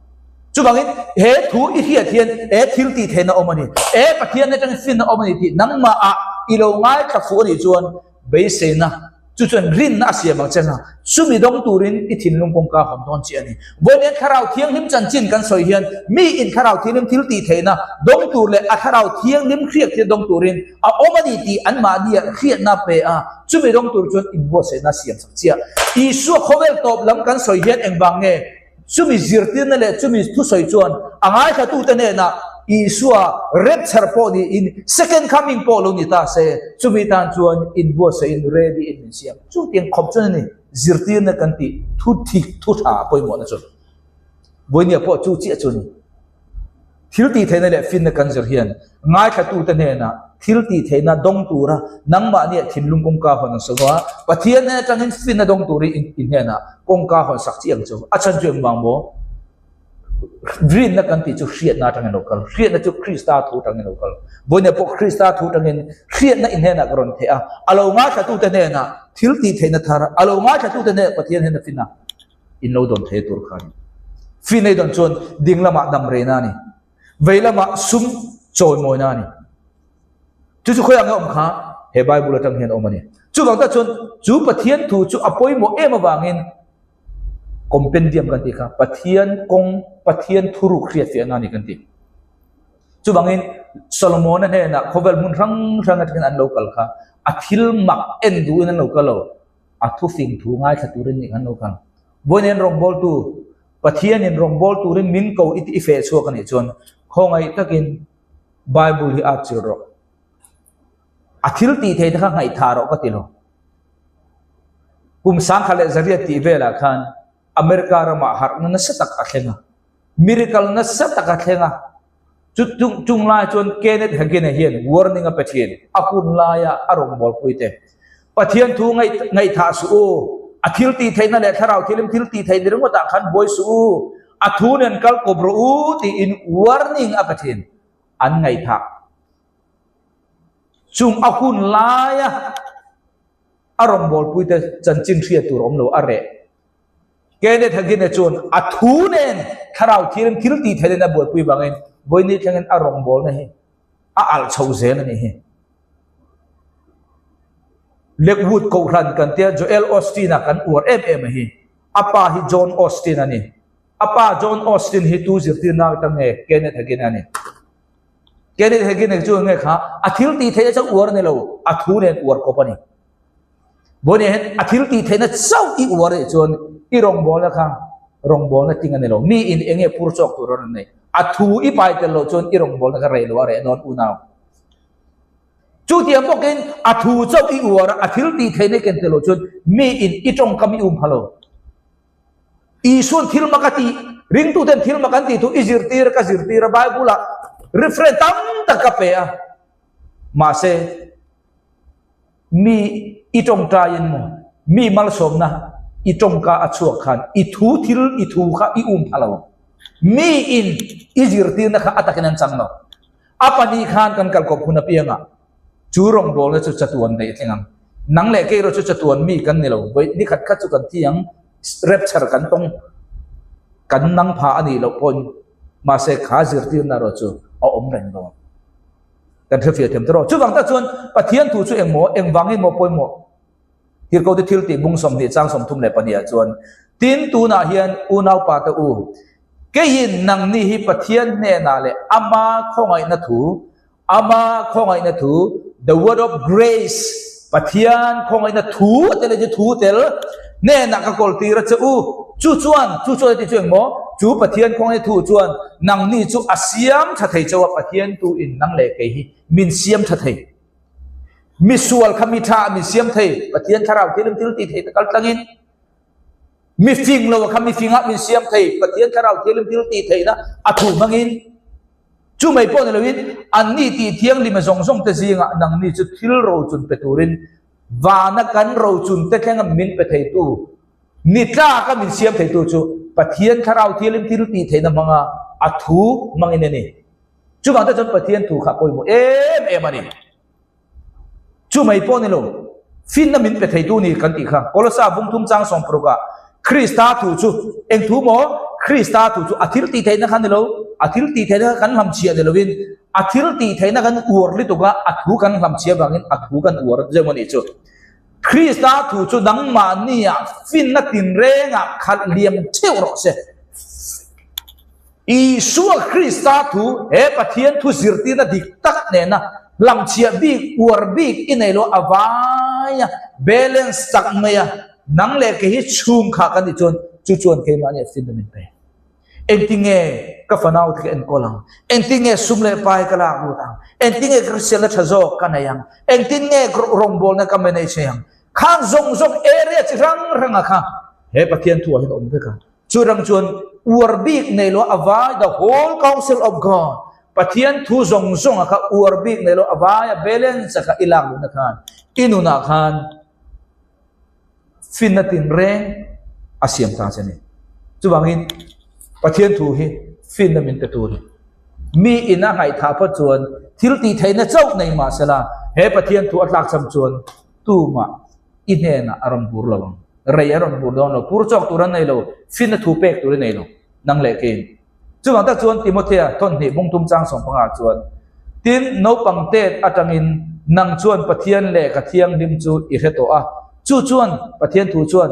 Chuvangin, he thu i hriat hian he thil tih theihna awm a ni, he Pathian atangin finna awm a ni tih nangmahah i lo ngaithla fuh a nih chuan beiseina chu chuan rinna a siam ang che nga, chumi dawng turin i thinlung kawngka hawn dawn chiah a ni. Vawiin Thlarau Thianghlim chanchin kan sawi hian mi in Thlarau Thianghlim thil tih theihna dawng tur leh a Thlarau Thianghlim hriak thil dawng turin a awm a ni tih anmahnia hriatna pe a, chumi dawng tur chuan inbuatsaihna siam sak chiah. Isua khawvel tawp lam kan sawi hian engvang nge? Chumi zirtirna leh chumi thusawi chuan a ngaithlatute hnenah Isua rapture pawh niin second coming pawh lo ni ta se, chumi tan chuan inbuatsaih in ready in min siam. Chutiang khawp chuan a ni zirtirna kan tih thu thik thu tha pawimawhna chu. Vawinia pawh chu chiah chu a ni. Thil tih theihna leh finna kan zir hian ngaithlatute hnenah thil tih theihna dawng tura nangmahnia thinlung kawngka hawn an sawi a, Pathian hnen atangin finna dawng turin in hnenah kawngka hawn sak chiang chu a chhan chu engvang maw? Rinna kan tih chu hriatna atangin lo kal, hriatna chu Krista thu atangin lo kal. Vawiin pawh Krista thu atangin hriatna in hnenah ka rawn theih a, a lo ngaithlatute hnenah thil tih theihna thar, a lo ngaithlatute hnenah Pathian hnena finna in lo dawn thei tur kha a ni. Fin ei dawn chuan ding lamah dam reina a ni, vei lamah sum chawimawina a ni. Chu chu khawiah nge awm kha? He Bible atang hian awm a ni. Chuvang tak chuan chu Pathian thu chu a pawimawh em avangin compendium kan tih kha Pathian kawng, Pathian thuruk hriatfiahna a ni kan ti. Chuvangin Solomona hnenah khawvel hmun hrang hrang atangin an lo kal kha a thil mak en duhin an lo kal lo. A thufing thu ngaithla turin nih kan lo kal. Vawiin rawngbawltu, Pathianin rawngbâwl turin min ko i tih i feh chhuak a nih chuan khawngaih takin Bible hi a chil rawh. A thil tih theih te kha ngaihthah rawh ka ti lo. Kum sangkhat leh zariat tih velah khan America ramah harhna nasa tak a thleng a. Miracle nasa tak a thleng a. Chu chung lai chuan Kenneth Hagin-a hian warning a pe thin, a hun laia a rawngbawlpui te. Pathian thu ngaihthah suh u, a thil tih theihna leh thlarau thilim thil tih theih ni ringawtah khan buai suh u, a thu nen kal kawp rawh u tiin warning a pe thin. An ngaihthah. Chung a hun laia a rawngbawlpui te chanchin hriat tur awm lo a reh. Kenneth Hagin-a chuan a thu nen thlarau thirin thil tih theih in a buaipui vangin vawiin thlengin a rawngbawlna hi a alh chho zel a nih hi. Lakewood Kohhran kan tia Joel Osteen-a kan uar em em a hi. A pa hi John Osteen a ni. A pa John Osteen hi tu zirtirna atang nge Kenneth Hagin-a a ni. Kenneth Hagin chu nge kha a thil tih theihna chauh uar a ni lo, a thu nen uar kawp a ni. Vawiin hian a thil tih theihna chauh i uar leh chuan i rawngbawlna kha rawngbawlna ting a ni lo. Mi in eng nge pur chawk tur a rawn nei? A thu i pai tel loh chuan i rawngbawlna kha rei lo a reh dawn unau. Chutiang bawkin a thu chauh i uar a, a thil tih theihna i ken tel loh chuan mi in i tawngkam i um pha lo. Isuan thil mak a tih, ringtuten thil mak an tih thu i zirtir a, ka zirtir a, Bible-ah reference tam tak ka pe a. Mahse, mi i tawngtaiin maw, mi malsawmna i tawngka a chhuak khan i thu thil, i thu kha i um pha lo. Mi in i zirtirna kha a takin an chang lo. A pahnih khan kan kalkawp hun apiangah chu rawngbawlna chu chatuan daih a thleng ang. Nang leh kei erawh chu chatuan mi kan ni lo. Vawi ni khat khat chu kan thi ang, rapture kan tawng, kan nang pha a nih loh pawhin mahse kha zirtirna erawh chu a awm reng dawn. Kan hrefiah thiam tawh rawh. Chuvang tak chuan Pathian thu chu engmaw, engvangin maw pawimawh? Tirhkote thil tih bung 20 chang 32 ah chuan, Tin, tunah hian unaupa te u, keiin nangni hi Pathian hnenah leh Ama khawngaihna thu, Ama khawngaihna thu, the word of grace, Pathian khawngaihna thu a tel chu thu tel, hnenah ka kawl tir a che u. Chu chuan, chu chuan a ti chu engmaw? Chu Pathian khawngaihna thu chuan nangni chu a siam tha thei chauh a, Pathian tu in nang leh kei hi min siam tha thei. Mi sual kha mi tha min siam thei, Pathian thlarau thilin thil ti thei ta kal tlangin. Mi fing lo kha mi fingah min siam thei, Pathian thlarau thilin thil ti theihna a thu hmangin. Chu mai pawh ni loin anni tih thianglima zawng zawng te zingah nangni chu thil rochun pe turin vana kan rochun te thlenga min pe theitu, ni tlaka min siam theitu chu Pathian thlarau thilin thil tih theihna hmanga a thu hmangin a ni. Chuvang te chuan Pathian thu kha pawimawh em em a ni. Chu mai pawh ni lo, finna min pe theitu ni kan tih kha. Kolosa bungthum chang sawmparuk ah Krista thu chu eng thu maw? Krista thu chu a thil tih theihna kha ni lo, a thil tih theihna kha kan hlamchhiah ni lovin a thil tih theihna kan uar lutuk a, a thu kan hlamchhiah vangin a thu kan uar zeuh a nih chu. Krista thu chu nangmahniah finna tinrengah khalh liam theuh rawh se. Isua Krista thu he Pathian thu zirtirna dik tak nena hlamchhiah bik, uar bik i nei lo a vai a, balance tak mai a, nang leh kei hi chhung kha kan nih chuan chu chuan keimahni a finna min pe. Engtinge ka fanau te ka enkawl ang? Engtinge sum leh pai ka lak lut ang? Engtinge ka hriselna tha zawk ka nei ang? Engtinge rawngbawlna ka manage ang? Khang zawng zawng area chi hrang hranga kha he Pathian thu ah hian a awm vek a. Chu rang chuan uar bik nei lo a vai, the whole counsel of God, Pathian thu zawng zawng a kha uar bik nei lo a vai a balance a kha i lak luhna khan i nunah khan finna tinreng a siam ta che a ni. Chuvangin Pathian thu hi finna min pe tur a ni. Mi in a ngaihthah phawt chuan thil tih theihna chauh nei mah sela he Pathian thu a tlakcham chuan tumah i hnenah a rawn bur lo ang. Rei a rawn bur dawn lo, pur chawk tur an nei lo, finna thu pek tur i nei lo, nang leh keiin. Chuvang tak chuan Timothea thawnhnih bungtum chang sawmpangah chuan, Tin, naupang tet atangin nang chuan Pathian lehkha thianghlim chu i hre tawh a, chu chuan Pathian thu chuan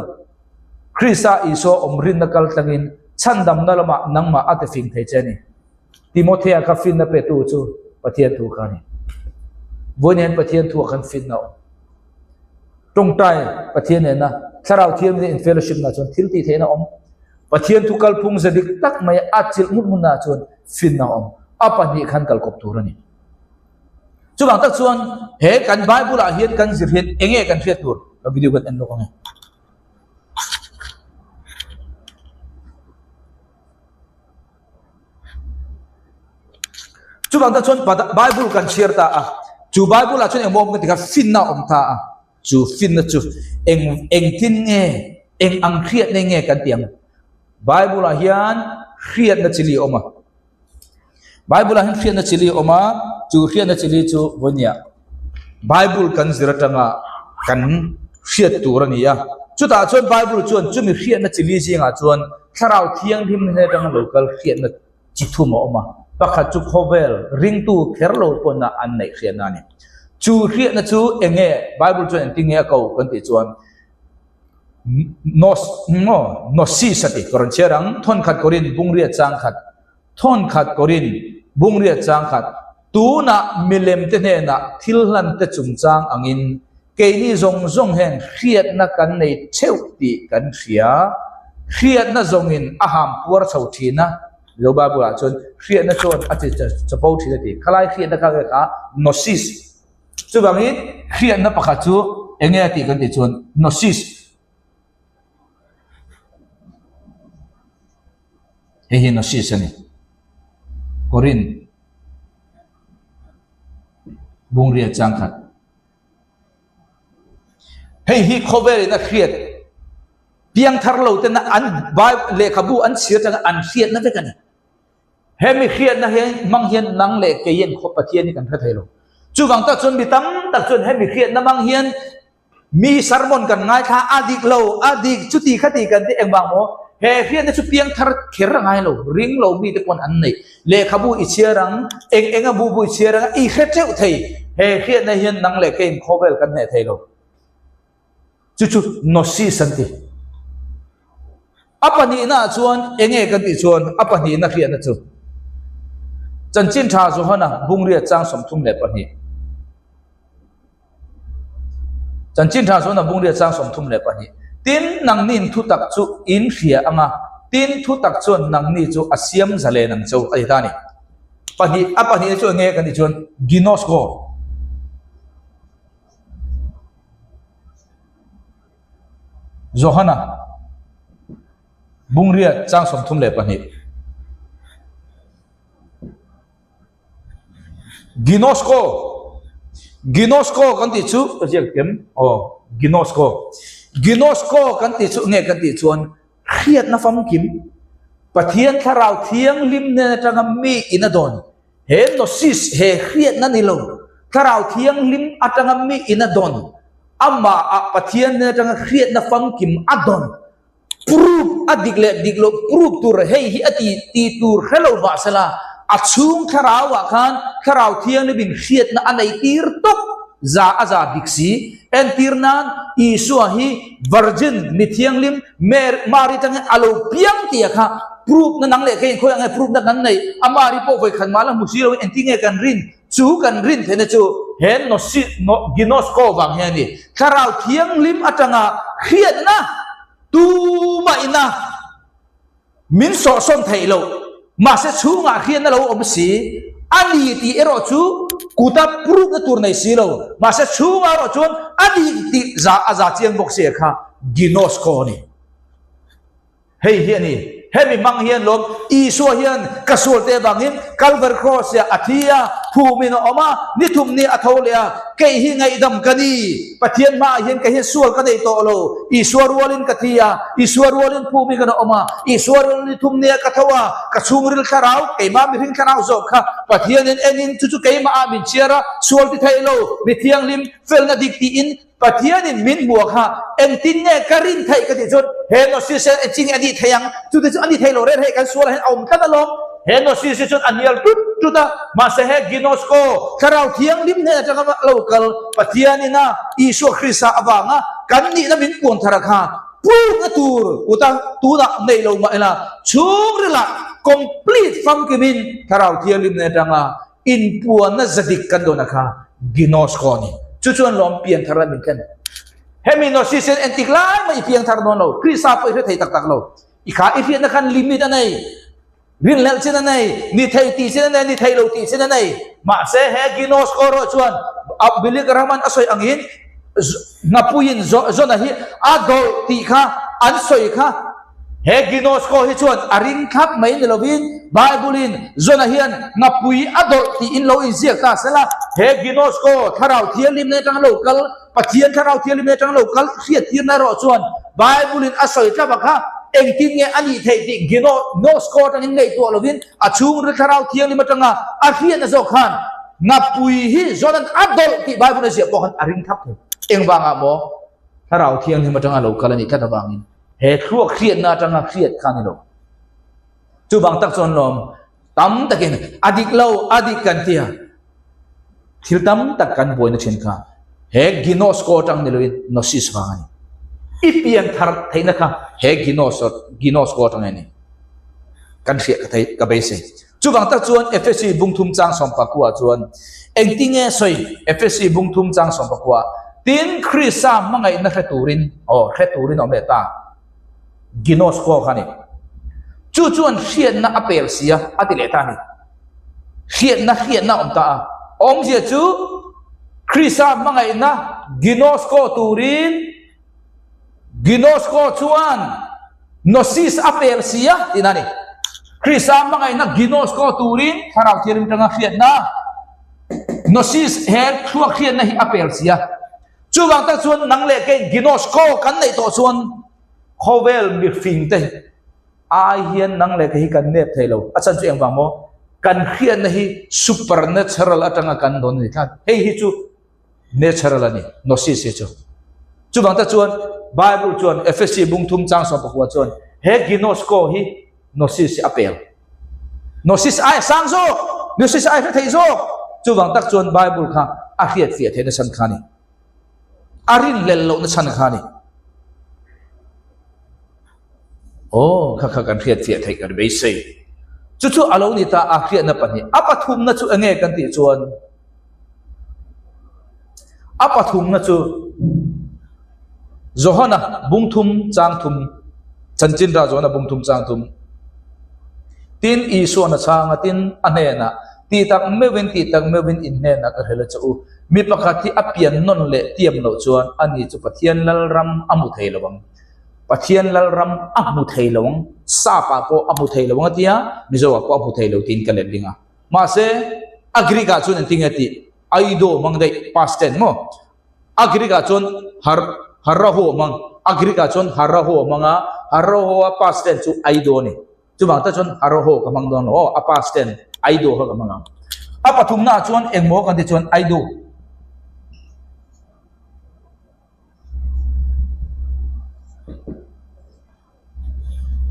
Krista Isua awm rinna kal tlangin chhandamna lamah nangmah a tifing thei che a ni. Timothea kha finna petu chu Pathian thu kha a ni. Vawiin hian Pathian thu ah khan finna a awm. Tawngtai Pathian nena Thlarau Thianghlim in fellowship na chuan thil tih theihna a awm. Pathian thu kalphung ze dik tak mai a chilh ngut ngut na chuan finna a awm. A pahnih khan kalkawp tur a ni. Chuvang tak chuan he kan Bible ah hian kan zir hian enge kan hriat tur? Ka video kan en lawk ange. Chuvang tak chuan Bible kan chhiar ta a, chu Bible ah chuan engmaw awm ka ti kha finna a awm ta a, chu finna chu eng engtin nge eng ang hriatna nge kan ti ang? Bible ah hian hriatna chi li a awm a, Bible ah hian hriatna chi li a awm a, chu hriatna chi li chu vawinia Bible kan zir atanga kan hriat tur a ni a, chutah chuan Bible chuan chumi hriatna chi li zingah chuan Thlarau Thianghlim hnen atanga lo kal hriatna chi thum a awm a, pakhat chu khawvel ringtu kher lo pawn a an neih hriatna a ni. Chu hriatna chu eng nge Bible chuan engtin nge a ko kan tih chuan Nos, Gnosis a ti, ka rawn chhiar ang, Thawnkhat Korin bungriat changkhat, Thawnkhat Korin bungriat changkhat. Tunah milemte hnenah thil hlante chungchang angin keini zawng zawng hian hriatna kan nei theuh tih kan hria. Hriatna zawngin a ham puar chho thin a, Mizo Bible-ah chuan hriatna chuan a chi chapo thin a ti. Khalai hriatna kha nge kha gnosis. Chuvangin hriatna pakhat chu eng nge a tih kan tih chuan gnosis. Hei hi gnosis a ni. Korin. Bungria changkhat. Hei hi khawvelin a hriat piangthar lo tena an Bible lehkhabu an chhiar atanga an hriatna vek a ni. Hemi hriatna hian hmang hian nang leh kei hian khaw Pathian hi kan hre thei lo. Chuvang tak chuan mi tam tak chuan hemi hriatna hmang hian Mi sermon kan ngaithla a dik lo, a dik chuti khati kan ti engvang maw? He hriatna chu piangthar kher a ngai lo, ring lo mite pawn an nei. Lehkhabu i chhiar ang, eng enga bu bu i chhiar ang a, i hre teuh thei. He hriatna hian nang leh keiin khawvel kan hneh thei lo. Chu chu gnosis an ti. A pahnihna ah chuan enge kan tih chuan a pahnihna hriatna chu Chanchin Tha Johana Bungriat chang 32. Chanchin tha chuan a bungria chang 32. Tin, nangni'n thutak chu in hria ang a, tin, thutak chuan nangni chu a siam zalen ang che u, a ti ta a ni. Pahnih, a pahnihna chu enge kan tih chuan Ginosko. Johana bungria chang 32. Ginosko Ginosko kan tih chu ka ziak kem aw Ginosko Ginosko kan tih chu nge kan tih chuan hriatna famkim Pathian thlarau thianghlim hnen atanga mi in a dawn he gnosis he hriatna ni lo thlarau thianghlim atanga mi in a dawn amah ah Pathian hnen atanga hriatna famkim a dawn Proof a dik leh dik loh proof tur hei hi a ti ti tur hre lo mah sela a chhung thlarau ah khan thlarau thianghlim in hriatna a nei tir tawp za a za dik si. Entir nan Isua hi virgin mi thianghlim Mary Mari tangin a lo piang tih ah kha proof na nang leh keiin khawi ang nge proof na kan neih a Mari pawh vawikhat mah la hmu si loin engtin nge kan rin chu kan rin theihna chu he Gnosi Ginosko vang hian a ni. Thlarau thianghlim atanga hriatna tumah ina min sawhsawn theih loh, mahse chhungah hriatna lo awm si a ni tih erawh chu kuta proof-na tur nei si lo, mahse chhungah erawh chuan a ni tih za a za chiang bawk si kha Ginosko a ni. Hei hi a ni. Hemi hmang hian lawm Isua hian ka sualte avangin Kalvari Kraws-ah a thi a, phumin a awm a, ni thum ni a tho leh a, kei hi ngaihdam ka ni. Pathian hmaah hian kei hian sual ka nei tawh lo. Isua rualin ka thi a, Isua rualin phumin kan awm a, Isua rualin ni thum nia ka tho a, ka chhungril thlarau, keimah mihring thlarau zawk kha Pathianin enin chu chu keimahah min chhiar a, sual ti thei lo, mi thianghlim, felna dik tiin Pathianin min hmuh kha engtin nge ka rin theih ka tih chuan he Gnosis hian engtin nge a nih theih ang? Chute chu a ni thei lo reng hei kan sualah hian a awm tlat alawm. He Gnosis hi chuan a hnial tut tut a, mahse he Ginosko, Thlarau Thianghlim hnen atanga lo kal Pathianin a Isua Krista avanga kan nihna min puan thar a kha proof-na tur kuta tunah nei lo mah ila chhungrilah complete famkimin Thlarau Thianghlim hnen atanga Inpuanna za dik kan dawn a kha Ginosko a ni. Chu chuan lawm piangthar a min thlen. Hemi Gnosis hian entik lai mah i piangthar dawn lo. Krista pawh i hre thei tak tak lo. I kha i hriatna khan limit a nei. Rinhlelh chin a nei. Ni thei tih chin a nei, ni thei lo tih chin a nei. Mahse he Ginosko erawh chuan Billy Graham-a'n a sawi angin Nghapuiin Jona hi a dawlh tih kha an sawi kha He Ginosko hi chuan a ring thlap mai ni lovin Bible-in Jona hian ngapui a dawlh tiin lo inziak ta sela, he Ginosko Thlarau Thianghlimna atanga lo kal, Pathian Thlarau Thianghlimna atanga lo kal hriattirna erawh chuan Bible-in a sawi tlap a kha engtin nge a nih theih tih Ginosko atangin ngaihtuah lovin a chhungril Thlarau Thianghlim atanga a hriatna zawk khan ngapui hi Jona'n a dawlh tih Bible-in a ziah pawh khan a ring thlap thei. Engvangah maw Thlarau Thianghlim atanga lo kal a nih tlat avangin. He thluak hriatna atanga hriat kha a ni lo. Chuvang tak chuan lawm tam takin a dik lo, a dik kan tia thil tam tak kan buaina thin kha he ginosko atang ni loin gnosis vang a ni. I pian thar theihna kha he ginosko atang a ni. Kan hriat ka thei ka beisei. Chuvang tak chuan Efesi bungthum chang sawmpakua chuan engtinge sawi Efesi bungthum chang sawmpakua tin Krista hmangaihna hre turin aw hre turin a awm leh ta Ginosko kha a ni. Chu chuan hriatna a pel si a a ti leh ta a ni. Hriatna hriatna a awm ta a. Awmzia chu Krista hmangaihna Ginosko turin Ginosko chuan Gnosis a pel si a tihna a ni. Krista hmangaihna Ginosko turin Thlarau Thianghlim atanga hriatna Gnosis he thluak hriatna hi a pel si a. Chuvang tak chuan nang leh kei Ginosko kan neih tawh chuan khawvel mifingte ai hian nang leh kei hi kan nep thei lo. A chhan chu engvang maw? Kan hriatna hi supernatural atanga kan dawn a ni tlat. Hei hi chu Natural a ni, Gnosis hi chu. Chuvang te chuan Bible chuan Efesi bung thum chang 11 chuan he Ginosko hi Gnosis hi a pel. Gnosis ai a sang zawk, Gnosis ai hre thei zawk. Chuvang tak chuan Bible kha a hriat fiah theihna chhan kha a ni. A rinhlelh lohna chhan kha a ni. Aw, kha kha kan hriat fiah theih kan beisei. Chu chu a lo ni ta a hriatna pahnih. A pathumna chu enge kan tih chuan A pathumna chu Johana bungthum chang thum, Chanchinra Johana bungthum chang thum. Tin, Isua'n a chhang a, tin, a hnenah, Tih tak meuhin, tih tak meuhin in hnenah ka hrel a che u. Mi pakhat hi a pian nawn leh tiam loh chuan ani chu Pathian Lalram a hmu thei lo ang. Pathian Lalram a hmu thei lo ang, Sap-ah pawh a hmu thei lo ang a tia, Mizo-ah pawh a hmu thei lo tiin ka let ling a. Mahse, a Greek-ah chuan engtin nge tih? Aido hmang daih, past tense maw? A Greek-ah chuan har, harraho hmang. A Greek-ah chuan harraho hmang a, harraho a past tense chu aido a ni. Chuvang tak chuan harraho ka hmang dawn lo aw, a past tense aido kha ka hmang ang. A pathumnaah chuan engmaw kan tih chuan aido.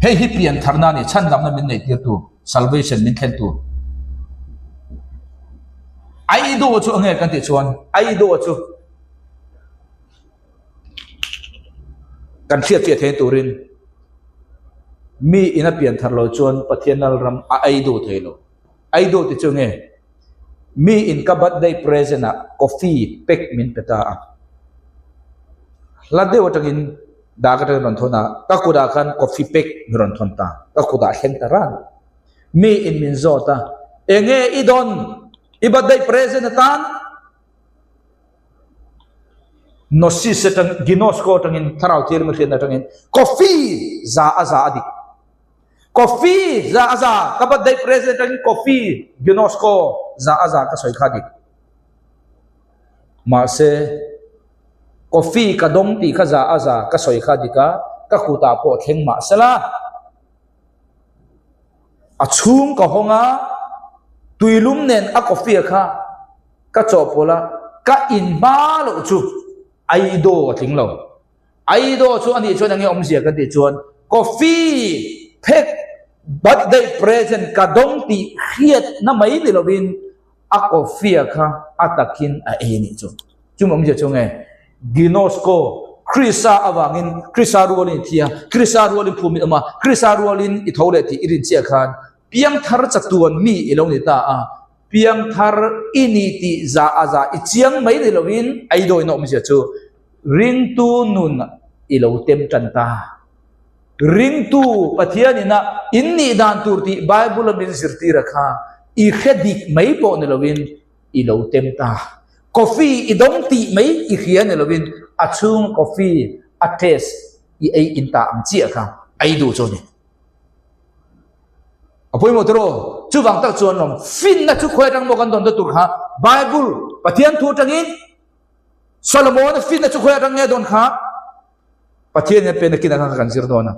Hei hi pian tharna a ni, chhandamna min neihtirtu, salvation min thlentu. Aido chu enge kan tih chuan aido chu kan hriat fiah theih turin mi in a pian thar lo chuan Pathian Lalram a aido thei lo. Aido ti chu nge? Mi in ka birthday present ah coffee pack min pe ta a. Hla deuh atangin dak atangin rawn thawn a, ka kutah khan coffee pack min rawn thawn ta, ka kutah thleng ta ran. Mi in min zawt a, enge i dawn i birthday present atan? Gnosis atang, Ginosko atangin, Thlarau Thianghlim hriatna atangin coffee za a za a dik. Coffee za a za, ka birthday present atangin coffee Ginosko za a za ka sawi kha dik. Mahse, coffee ka dawng tih kha za a za ka sawi kha dik a, ka kutah pawh thleng mah sela. A chhung ka hawng a, tuilum nen a coffee kha ka chawhpawlh a, ka in hma loh chu aido a tling lo. Aido chu anih chuan enge awmzia kan tih chuan coffee phek birthday present ka dawng tih hriatna mai ni lovin a coffee kha a takin a ei anih chu. Chumi awmzia chu nge Ginosko Krista avangin Krista rualin i thi a, Krista rualin phum i awm a, Krista rualin i tho leh tih i rin chiah khan piangthar chatuan mi i lo ni ta a, piangthar i ni tih za a za i chiang mai ni lovin aidawi na awmzia chu Ringtu nun i lo tem tan ta. Ringtu Pathian ina in nih dan tur tih Bible a min zirtir a kha i hre dik mai pawh ni lovin i lo tem ta. Coffee i dawng tih mai i hria ni lovin a chhung coffee a taste i ei in ta ang chiah kha ei duh chu a ni. A pawimawh tiraw? Chuvang tak chuan lawm finna chu khawi atang maw kan dawn ta tur kha Bible Pathian thu atangin Solomon-a finna chu khawi atang nge dawn kha? Pathian hian pena kin atang kan zir dawn a.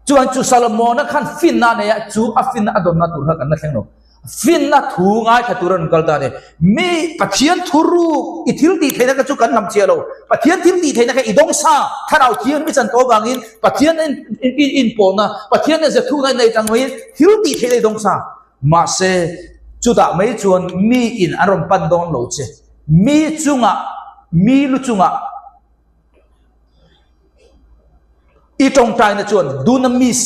Chuan chu Solomon-a khan finna a nei a, chu a finna a dawnna tur kha kan la thleng lo. Finna thu ngaithla tur a rawn kal ta a ni. Mi Pathian thu ruk i thil tih theihna kha chu kan lam chiah lo. Pathian thil tih theihna kha i dawng sa, Thlarau Thianghlim i chan tawh avangin Pathian in inpawhna, Pathian in zethukna i nei tang maiin thil tih theihna i dawng sa. Mahse, chutah mai chuan mi in an rawn pan dawn lo che. Mi chungah, mi lu chungah i tawngtaina chuan dunamis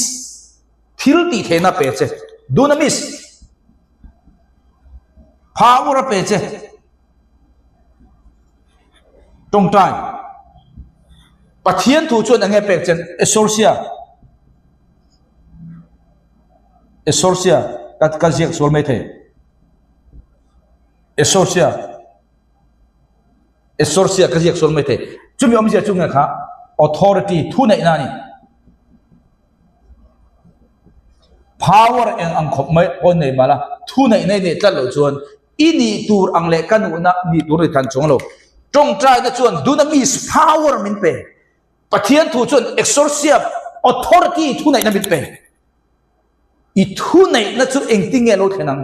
thil tih theihna pe che. Dunamis power a pe che. Tawngtai Pathian thu chuan enge pek che Exorcia Exorcia ka ka ziak sual mai thei Exorcia Exorcia ka ziak sual mai thei chumi awmzia chu nge kha authority thu neihna a ni. Power eng ang khawp mai pawh nei mah la thu neih nei neih tlat loh chuan i nih tur ang leh ka nuhna nih tur ni than chuang lo. Tawngtaina chuan dunamis power min pe. Pathian thu chuan exorcia authority thu neihna min pe. I thu neihna chu engtin nge lo thlen ang?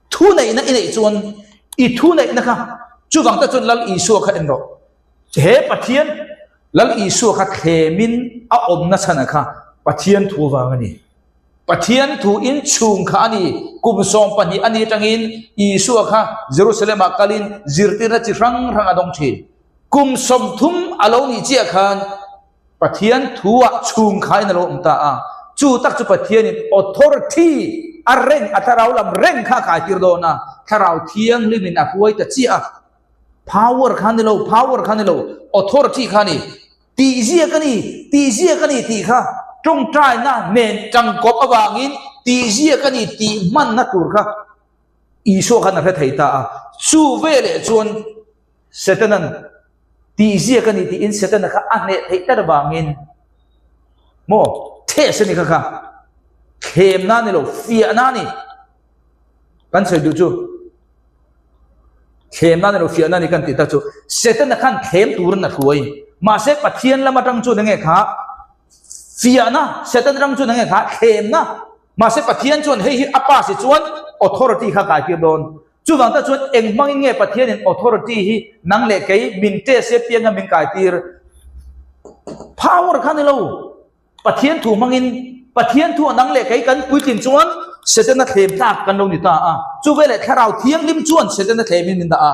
Thu neihna i neih chuan i thu neihna kha chuvang te chuan Lal Isua kha en rawh. He Pathian Lal Isua kha thlemin a awmna chhana kha Pathian thu vang a ni. Pathian thu in chhung kha a ni. Kum 12 a ni atangin Isua kha Jerusalem ah kalin zirtirna chi hrang hrang a dawng thin. Kum 30 a lo nih chiah khan Pathian thu ah chhung kha in a lo awm ta a, chu tak chu Pathian in authority a reng, a thlarau lam reng kha a kai tir dawn a, thlarau thianghlim in a hruai ta chiah a. Power kha ni lo, power kha ni lo, authority kha ni. Tih ziak a ni, tih ziak a ni tih kha tawngtaina nen tangkawp avangin tih ziak a ni tih hmanna tur kha Isua khan a hre thei ta a. Chu veleh chuan Setanan tih ziak a ni tiin Setana kha a hneh theih tlat avangin maw test a ni kha kha thlemna a ni lo fiahna a ni kan sawi duh chu thlemna a ni lo fiahna a ni kan tih tak chu Setana khan thlem turin a hruai mahse Pathian lam atang chuan enge kha fiahna Setana atang chuan enge kha thlemna mahse Pathian chuan hei hi a pass hi chuan authority kha kai tir dawn Chuvang tak chuan eng hmangin nge Pathianin authority hi nang leh kei min test e pianga min kaitir? Power kha ni lo. Pathian thu hmangin Pathian thu a nang leh kei kan puitlin chuan Setana thlem tlak kan lo ni ta a. Chu veleh Thlarau Thianghlim chuan Setana thlemin min dah a.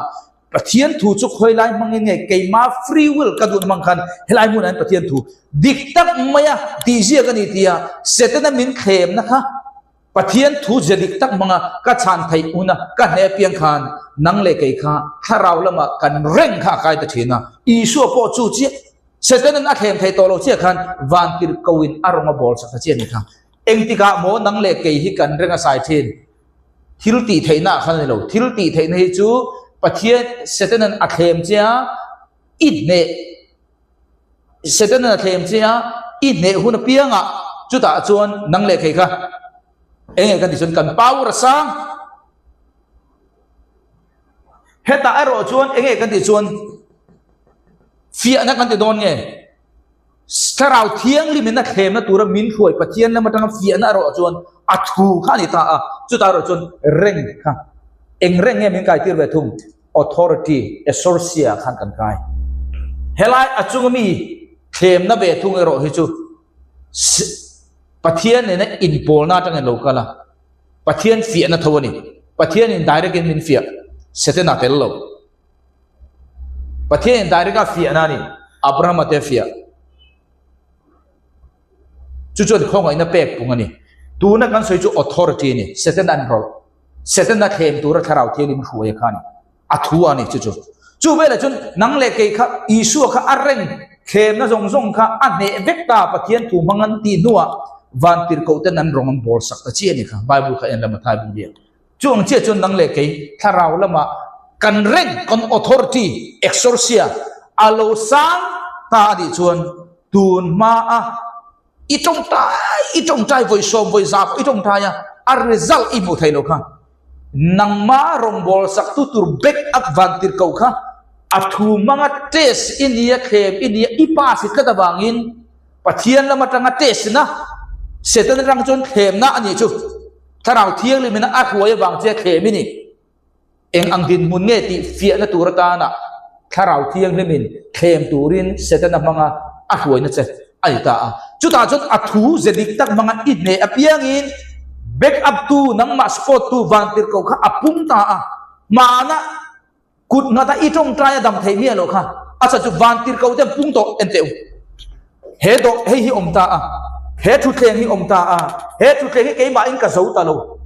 Pathian thu chu khawi lai hmangin nge keima free will ka duhna hmang khan helai hmunah hian Pathian thu dik tak maia tihziak a ni tia Setana min thlemna kha Pathian thu ze dik tak hmanga ka chhan theih huna ka hneh apiang khan nang leh kei kha thlarau lamah kan reng kha a kai ta thin a. Isua pawh chu chiah Setanan a thleng thei tawh lo chiah khan vantirhkoin a rawng a bawl sak ta chiah a ni kha. Engtikah maw nang leh kei hi kan reng a sai thin? Thil tih theihna ah khan a ni lo. Thil tih theihna hi chu Pathian Setanan a thlem che a, i hneh. Setanan a thlem che a, i hneh hun apiangah chutah chuan nang leh thei kha eng nge kan tih chuan kan power a sang. Hetah erawh chuan eng nge kan tih chuan fiahna kan ti dawn nge thlarau thianghlimin a thlemna tura min hruai Pathian lam atanga fiahna erawh chuan a thu kha a ni ta a, chutah erawh chuan reng kha eng reng nge min kaitir ve thung. Authority, Exorcia, khan kan kai. Helai a chunga mi thlemna ve thung erawh hi chu Pathian nena inpawlna atangin lo kal a, Pathian fiahna tho a ni. Pathianin direct in min fiah, Setana tel lo. Pathianin direct a fiahna a ni, Abrahama te a fiah. Chu chuan khawngaihna pek pung a ni. Tuna kan sawi chu authority a ni, Setana an rawlh. Setana thlem tura thlarau thianghlim hruai kha a ni. A thu a ni chu chu. Chu velah chuan nang leh kei kha Isua kha a reng thlemna zawng zawng kha a hneh vek ta Pathian thu hmang an tih hnuah vantirhkoh ten an rawng an bawl sak ta chiah a ni kha. Bible kha en la Mathai bung biak. Chu ang chiah chuan nang leh kei thlarau lamah kan reng kan authority exorcia a lo sang ta a nih chuan tun hmaa I tawngtai, i tawngtai vawi sawm vawi za pawh i tawngtai a, a result i hmuh thei lo kha. Nangma rawngbâwl sak tu tur back up van tir ko kha a thu hmanga test i nia, thlem i nia, i pass i tlat avangin Pathian lam atanga test na, Satan atang chuan thlemna a nih chu. Thlarau Thianghlim in a hruai avang che thlem i ni. Eng ang dinhmun nge tih fiahna tur atana Thlarau Thianghlimin thlem turin Setana hmanga a hruaina che a ni ta a. Chutah chuan a thu ze dik tak hmanga i hneh apiangin back up tu, nangmah support tu vantirhkoh kha a pung ta a. Hmana kut nghata i tawngtai a dam theih miah loh kha a chhan chu vantirhkoh te an pung tawh en teh u. He dawh hei hi awm ta a. He thutthleng hi awm ta a, he thutthleng hi keimahin ka zo ta lo.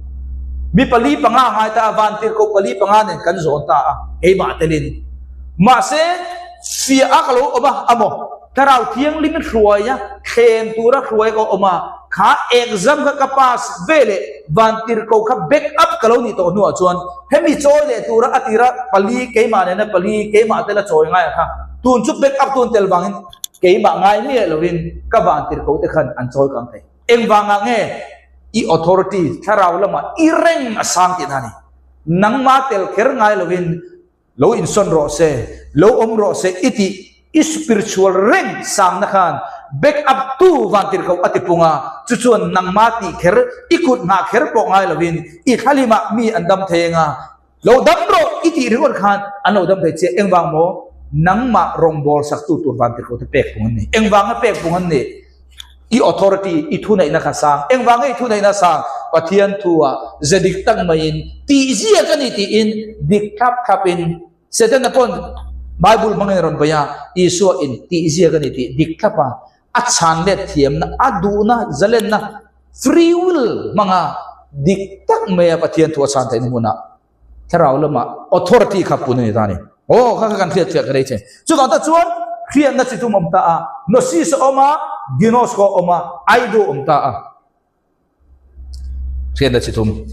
Mi pali panga ngai ta a, vantirhkoh pali panga nen kan zawn ta a, keimah telin. Mahse, fiah a ka lo awm a, a maw? Thlarau Thianghlim hruaia thleng tura hruai ka awm a, kha exam kha ka pass ve leh vantirhkoh kha back up ka lo nih tawh hnuah chuan hemi chawi leh tura a tira pali keimah nena pali keimah tela chawi ngai a kha tun chu back up tun tel vangin keimah ngai miah lovin ka vantirhkoh te khan an chawi kang thei. Engvangah nge i authority thlarau lamah i reng a sang tihna a ni. Nangmah tel kher ngai lovin Lo insawn rawh se, lo awm rawh se i tih i spiritual reng sangna khan back up tu vantirhkoh a ti pung a, chu chuan nangma tih kher, i kut nghah kher pawh ngai lovin i thlalimah mi an dam thei anga, lo dam rawh i tih ringawt khan an lo dam thei chiah. Engvang maw? Nangmah rawngbâwl saktu tur vantirhkoh te pek pung an ni. Engvanga pek pung an ni? I authority, i thuneihna kha sang. Engvanga i thuneihna sang? Pathian thu-ah ze dik tak maiin tih ziak a ni tiin dik thlap thlapin Setana pawn Bible hmangin a rawn bei a, Isua in tih ziak a ni tih dik thlapa a chhan let thiamna, a duhna, zalenna, free will hmanga dik tak maia Pathian thu a chhan theihna hmunah Thlarau lamah authority kha pun a ni ta a ni. Aw, kha kha kan hriat fiah ka rei che. Chutah tak chuan hriatna chi tum awm ta a, Gnosis a awm a, Ginosko a awm a, Aido a awm ta a. Hriatna chi tum.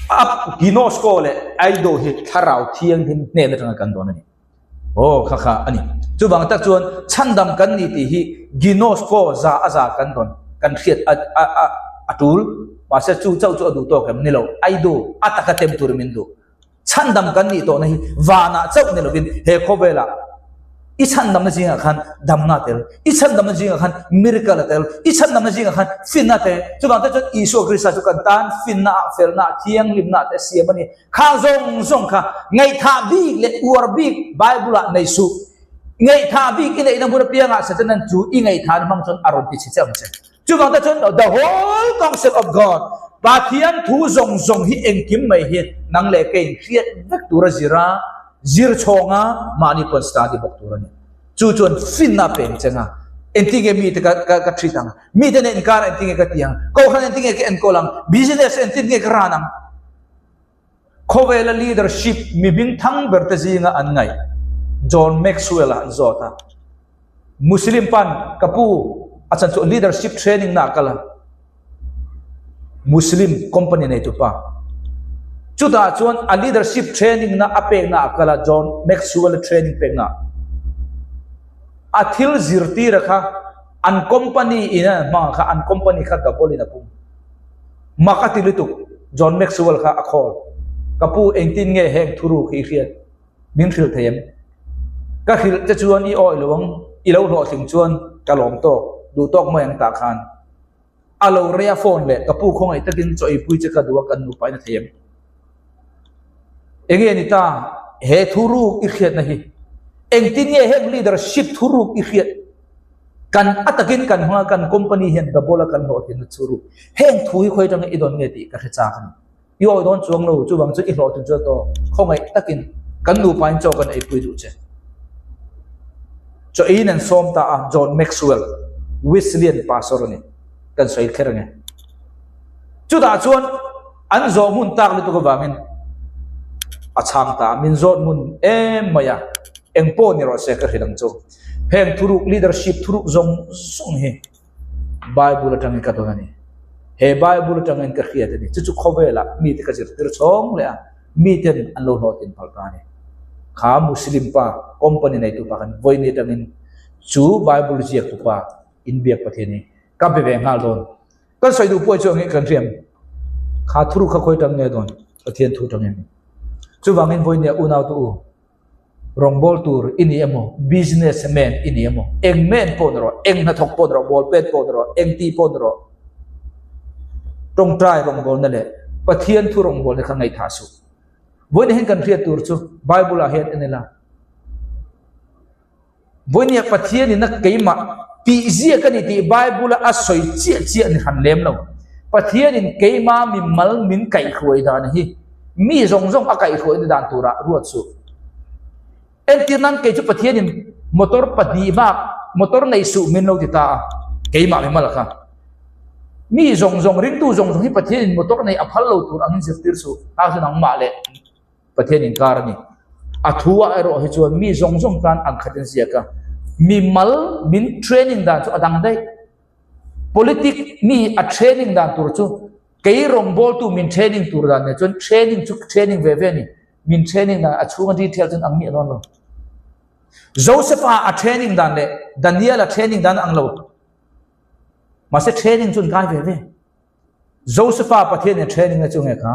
A Ginosko leh Aido hi Thlarau Thianghlim hnen atanga kan dawn a ni. Aw, kha kha a ni. Chuvang tak chuan chhandam kan ni tih hi Ginosko za a za kan rawn kan hriat a a a a tul. Mahse chu chauh chu a duh tawk em? Ni lo. Ai duh, a taka tem tur min duh. Chhandam kan nih tawhna hi vanah chauh ni lovin he khawvelah i chhandamna zingah khan damna a tel, i chhandamna zingah khan miracle a tel, i chhandamna zingah khan finna a tel. Chuvang te chuan Isua Krista chu kan tan finna ah, felna ah, thianghlimna ah te a siam a ni. Khang zawng zawng kha ngaihthah bik leh uar bik Bible ah nei suh. Ngaihthah bik i neihna hmun apiangah Satanan chu i ngaihthahna hmang chuan a rawn ti chhe che ang che. Chuvang te chuan the whole counsel of God, Pathian thu zawng zawng hi engkim mai hi nang leh keiin hriat vek tur a zir a, zir chhawng a, mahni pawn study bawk tur a ni. Chu chuan finna a peng cheng a, engtinge mite ka ka ka treat ang, mite nen inkar engtinge ka ti ang, kohhran engtinge ka enkawl ang, business engtinge ka ran ang. Khawvela leadership mi hming thang ber te zinga an ngaih John Maxwell-a an zawt a. Muslim pan ka pu a chan chu leadership training na a kal a. Muslim company nei tu pa. Chutah chuan a leadership training na a pek na a kal a John Maxwell-a training pek na. A thil zirtir a kha an company in an hmang a kha an company kha double in a pum. Mak a ti lutuk, John Maxwell kha a call. Ka pu engtin nge heng thuruk hi i hriat? Min hrilh thei em? Ka hrilh che chuan i awih lo ang, i lo hlawhtling chuan ka lawm tawk, duh tawk mai ang tah khan. A lo rei a phone leh ka pu khawngaih takin chaw eipui che ka duh a kan nupa in a thei em? Enge ni ta, he thuruk i hriatna hi? Engtin nge heng leadership thuruk i hriat? Kan a takin kan hmanga kan company hian double a kan hlawhtlinna chu ru. Heng thu hi khawi atanga i dawn nge tih ka hre chak a ni. I awi dawn chuang lo, chuvang chu i hlawhtlin chu a tawk. Khawngaih takin kan nupa in chaw kan eipui duh che. Chaw eiin an sawm ta a, John Maxwell, Wesleyan pastor a ni. Kan sawi kher ange. Chutah chuan an zawh hmun tak lutuk avangin a chhang ta a, min zawt hmun em mai a, engpawh ni rawh se ka hrilh ang chu. Heng thuruk leadership thuruk zawng zawng hi Bible atangin ka dawn a ni. He Bible atangin ka hriat a ni. Chu chu khawvelah mite ka zirtir chhawng leh a, miten an lo hlawhtlin phal ta a ni. Kha Muslim pa, company neitu pa khan vawiin atangin chu Bible ziaktu pa inbiak Pathian hi ka be ve nghal dawn. Kan sawi duh pawh chu ang kan hriam. Kha thuruk kha khawi tang nge dawn? Pathian thu tangin. Chuvangin vawiin unau te u, Rawngbâwl tur i ni emaw, business man i ni emaw, eng man pawh ni rawh, eng hnathawk pawh ni rawh, ball pet pawh ni rawh, eng ti pawh ni rawh, tawngtai rawngbâwlna leh Pathian thu rawngbâwlna kha ngaihthah suh. Vawiin hian kan hriat tur chu Bible-ah hian en ila, Vawinia Pathianin a keimah tih ziak a ni tih Bible-a a sawi chiah chiah ni hran lem lo. Pathianin keima mi mal min kaihhruai dan hi mi zawng zawng a kaihhruaina dan turah ruat suh. Entir nan kei chu Pathianin motor pahnih bak motor nei suh min lo ti ta a. Keimah mimal kha. Mi zawng zawng, ringtu zawng zawng hi Pathianin motor nei a phal lo tur angin zirtir suh. Kha chu nangmah leh Pathian inkar a ni. A thu ah erawh hi chuan mi zawng zawng tan ang khat in ziak a. Mimal min training dan chu a dang daih. Politic mi a training dan tur chu kei rawngbawltu min training tur dan nen chuan training chu training ve ve a ni. Min training dan a chhunga detail chuan ang miah dawn lo. Joseph-a a training dan leh Daniel-a training dan a ang lo. Mahse training chu an kai ve ve. Joseph-a Pathian in training na chu nge kha?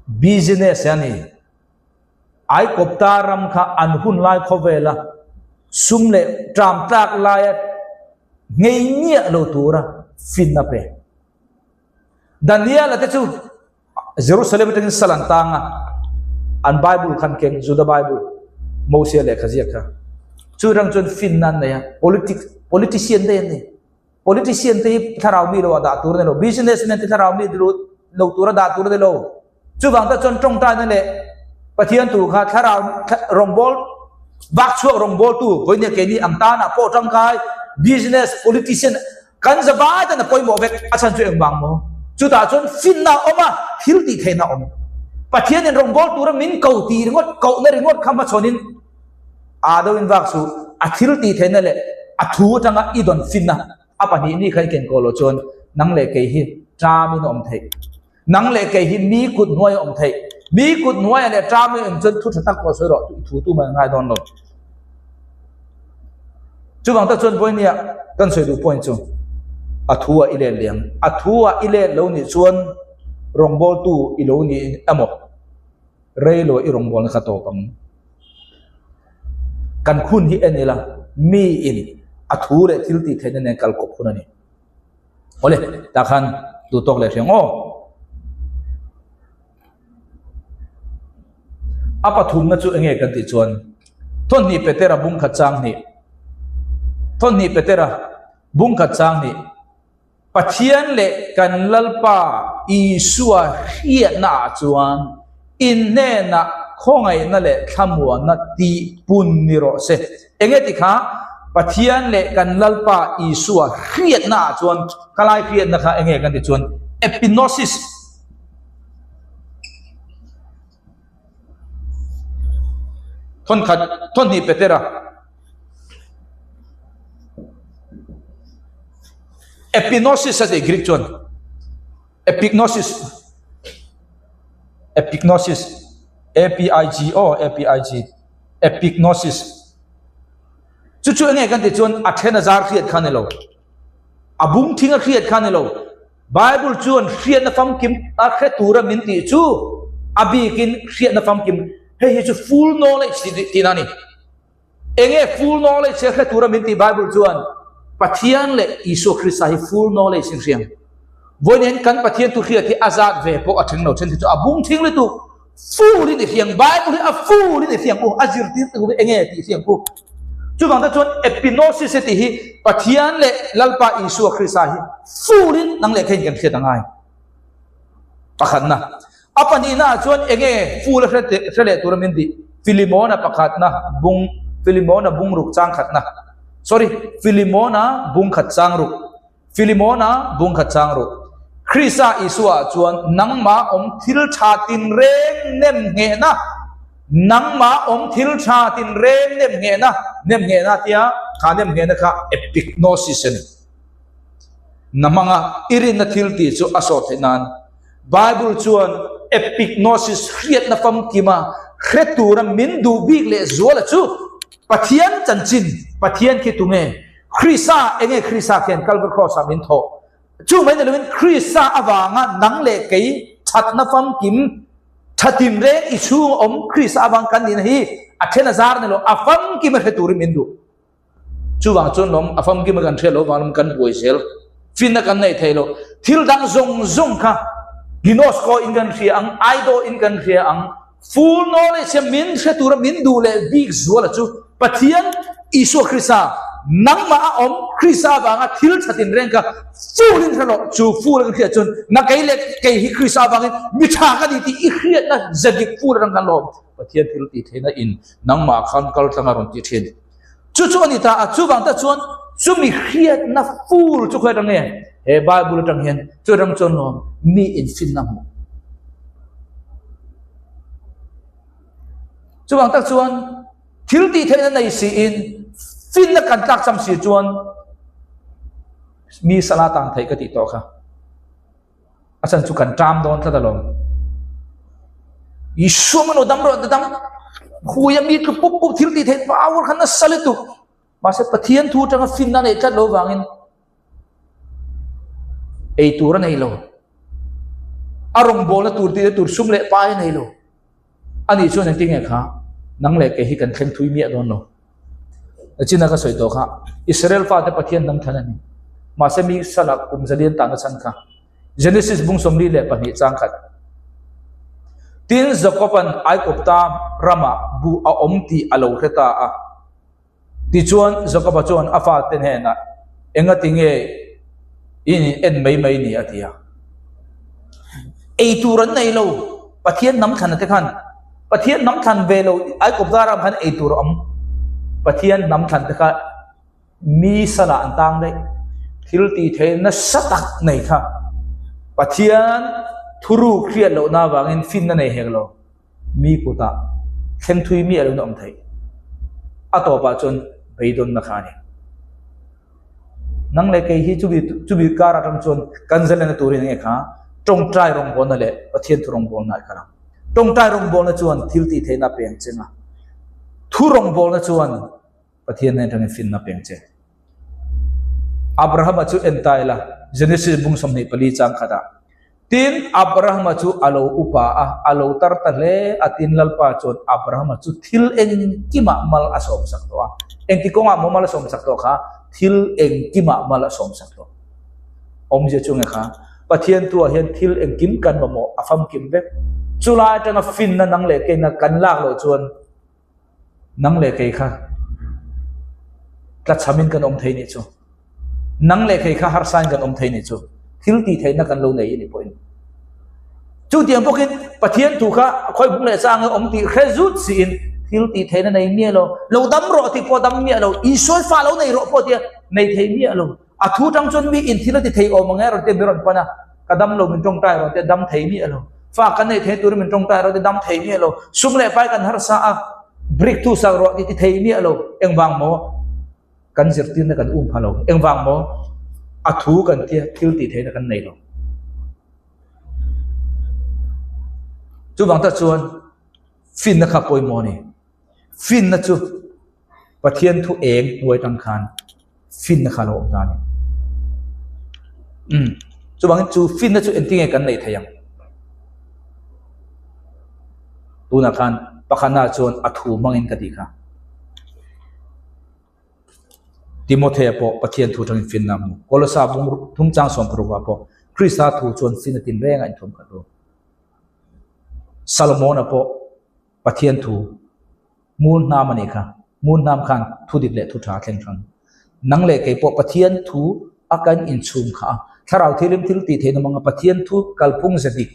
Business a ni. Aikawpta ram kha an hun lai khawvela sum leh ṭam tlak laia ngei miah lo tura finna pe. Daniel-a te chu Jerusalem atangin sal an tang a, an Bible khan keng, Juda Bible, Mosia lehkha ziak kha. Chu rang chuan finna an nei a, politics, politician te an ni. Politician te hi thlarau mi lo ah dah tur a ni lo, businessman te thlarau mi lo tura dah tur a ni lo. Chuvang tak chuan tawngtaina leh Pathian tur kha thlarau rawngbâwl vak chhuak rawngbâwltu vawinia keini ang tânah pawh tangkai business politician kan za vai tan a pawimawh vek a chhan chu engvang maw? Chutah chuan finna a awm a, thil tih theihna a awm. Pathianin rawngbâwl tura min ko tih ringawt kohna ringawt kha hmachhawnin aa deuhin vak chu a thil tih theihna leh a thu atanga i dawn finna a pahnihni kha i kenkawl loh chuan nang leh kei hi ṭamin a awm theih. Nang leh kei hi mi kut hnuai a awm theih. Mi kut hnuaiah leh ṭam i awm chuan thu ṭha tak pawh sawi rawh, i thu tu mai a ngai dawn lo. Chuvang tak chuan vawinia kan sawi duh point chu a thu ah i let leh ang. A thu ah i let lo nih chuan rawngbawltu i lo ni emaw rei lo i rawngbawlna kha tawp ang. Kan hun hi en ila miin a thu leh thil tih theihna nen kal kawp hun a ni. Awle, tah khan duh tawk leh hriang aw. A pathumna chu enge kan tih chuan Thawnhnih Petera bung khat chang hnih Thawnhnih Petera bung khat chang hnih Pathian leh kan Lalpa Isua hriatna ah chuan in hnenah khawngaihna leh thlamuanna tih pun ni rawh se. Enge ti kha? Pathian leh kan Lalpa Isua hriatna ah chuan khalai hriatna kha enge kan ti chuan epinosis Thawnkhat thawnhnih Petera Epinosis a ti Greek chuan Epignosis Epignosis A P I G aw A P I G Epignosis Chu chu enge kan tih chuan a then a zar hriat kha a ni lo. A bung thing a hriat kha a ni lo. Bible chuan hriatna famkim a hre tura min tih chu a bikin hriatna famkim hei hi chu full knowledge tihna a ni. Enge full knowledge a hre tura min tih Bible chuan Pathian leh Isua Krista hi full knowledge in hriang. Vawiin kan Pathian thu hriat hi a zat ve pawh a thleng lo then te chu a bung thing lutuk. Full in i hriang Bible hi a full in i hriang u a zirtir te hi enge tih hriang u. Chuvang te chuan epinosis tih hi Pathian leh Lalpa Isua Krista hi full in nang leh khain kan hriat a ngai. Pakhatna. A pahnihna ah chuan enge full a hre leh tura min tih? Filimona pakhatna bung Filimona bung ruk chang khatna. Sorry, Filimona bung khat chang ruk. Filimona bung khat chang ruk. Krista Isua ah chuan nangmah awm thil tha tinreng nem nghehna nangmah awm thil tha tinreng nem nghehna nem nghehna tia kha nem nghehna kha epignosis a ni. Na hmanga i rinna thil tih chu a sawh theih nan Bible chuan epignosis hriatna famkima hre tura min duh bik leh zuala chu Pathian chanchin, Pathian khi tunge? Krista, enge Krista khian Calvary Cross ah min thawh? Chu mai ni lovin Krista avanga nang leh kei thatna famkim, thatim reng i chhung awm Krista avang kan nihna hi a then a zar ni lo, a famkim a hre turin min duh. Chuvang chuan lawm a famkim a kan hriat loh avang lawm kan buai zel. Finna kan neih theih loh. Thil dang zawng zawng kha Ginosko in kan hria ang, Aido in kan hria ang, full knowledge hian min hre tura min duh leh bik zuala chu Pathian Isua Krista nangmah a awm Krista avanga thil tha tinreng kha full in hre rawh chu full a kan hriat chuan na kei leh kei hi Krista avangin mi tha ka ni tih i hriatna ze dik full atang khan lawm Pathian thil tih theihna in nangmah khan kal tlang a rawn ti thin. Chu chu a ni ta a, chuvang te chuan chumi hriatna full chu khawi atang nge? He Bible atang hian chu atang chuan lawm mi in finna hmuh. Chuvang tak chuan thil tih theihna nei siin finna kan tlak cham si chuan mi sala tang theih ka tih tawh kha. A chan chu kan ṭam dawn tlat alawm. Isua manu dam rawh dam huia mi tlu pup pup thil tih theih power kha nasa lutuk. Mahse Pathian thu atanga finna neih tlat lo vangin ei tur a nei lo. A rawngbawlna tur tihna tur sum leh pai a nei lo. Ani chuan engtin nge kha nang leh kei hi kan thleng thui miah dawn lo. Nachina ka sawi tawh kha Israel fate Pathian hnam thlan a ni. Mahse mi sala kum zalian tahna chhan kha Genesis bung 42 chang khat. Tin Jakoban Aigupta ramah buh a awm tih a lo hre ta a. Tichuan, Jakoba chuan a fate hnenah, Engati nge in in en mai mai ni? a ti a. Ei tur an nei lo, Pathian hnam thlan ate khan, Pathian hnam thlan ve lo, Aigupta ram khan ei tur a awm. Pathian hnam thlan te kha mi salah an tang daih. Thil tih theih nasa tak nei kha Pathian thuruk hriat lohna avangin finna nei hek lo. Mi kutah thleng thui miah loin a awm theih. A tawpah chuan beidawnna kha a ni. Nang leh kei hi chumi chumi kar atang chuan kan zalena turin enge kha tawngtai rawngbawlna leh Pathian thu rawngbawlna ah kal ang. Tawngtai rawngbawlna chuan thil tih theihna a peng cheng a, thu rawngbawlna chuan Pathian nen atangin finna a peng che. Abrahama chu en ta ila Genesis bung 24 chang khatah Tin, Abrahama chu a lo upa a, a lo tar ta hle a. Tin, Lalpa chuan Abrahama chu thil engkimah mal a sawmsak tawh a. Engti kawngah maw mal a sawmsak tawh kha? Thil engkimah mal a sawmsak tawh. Awmzia chu nge kha? Pathian tuah hian thil engkim kan mamawh a famkim vek. Chulai atanga finna nang leh keina kan lak loh chuan, Nang leh kei kha tlachhamin kan awm thei nih chu. Nang leh kei kha harsain kan awm thei nih chu. Thil tih theihna kan lo nei a nih pawhin. Chutiang bawkin Pathian thu kha khawi bung leh chang a awm tih hre zut siin thil tih theihna nei miah lo. Lo dam rawh tih pawh dam miah lo. Isua fa lo nei rawh pawh tia nei thei miah lo. A thu tang chuan mi in thil a ti thei awm ang e rawn tia mi rawn pan a, ka dam lo min tawngtai rawn tia dam thei miah lo. Fa kan neih thei turin min tawngtai rawn tia dam thei miah lo. Sum leh pai kan harsa a, brick thu sak rawh ti ti thei miah lo. Engvang maw? Kan zirtirna kan um pha lo. Engvang maw? A thu kan tia thil tih theihna kan nei lo. Chuvang tak chuan finna kha pawimawh a ni. Finna chu Pathian thu eng hnuai tang khan finna kha lo awm ta a ni. Umm chuvangin chu finna chu engtin nge kan neih theih ang? Tunah khan pakhatna chuan a thu hmangin ka tih kha. Timothea pawh Pathian thu tangin finna a hmu. Kolosa bung thum chang 16 ah pawh Krista thu chuan finna tinreng a inthuam khat lo. Salomona pawh Pathian thu ngur hnam a nih kha. Ngur hnam khan thu dik leh thu tha a thleng hrang. Nang leh kei pawh Pathian thu a kan inchhung kha a. Thlarau thilim thil tih theihna hmanga Pathian thu kalphung ze dik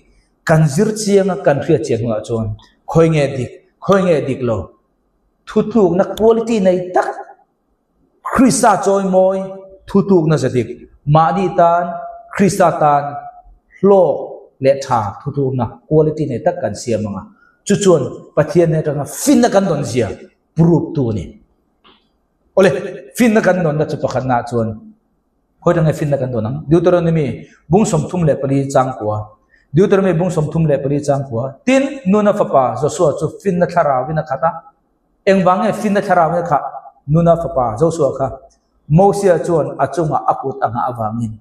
kan zir chiang a, kan hriat chian hnuah chuan khawi nge dik, khawi nge dik lo, thutlukna quality nei tak Krista chawimawi thutlukna za dik, mahni tan Krista tan hlawk leh tha thutlukna quality nei tak kan siam ang a, chu chuan Pathian atanga finna kan dawn zia proof tu a ni. Awle, finna kan dawnna chu pakhatna ah chuan khawi atanga finna kan dawn ang? Deuteronomy bung 34 chang kua, Deuteronomy bung 34 chang kua, Tin, Nuna fapa Joshua chu finna thlarauin a khat a, Engvang nge finna thlarau nge kha Nuna fapa Joshua kha Mosia chuan a chungah a kut a nghah avangin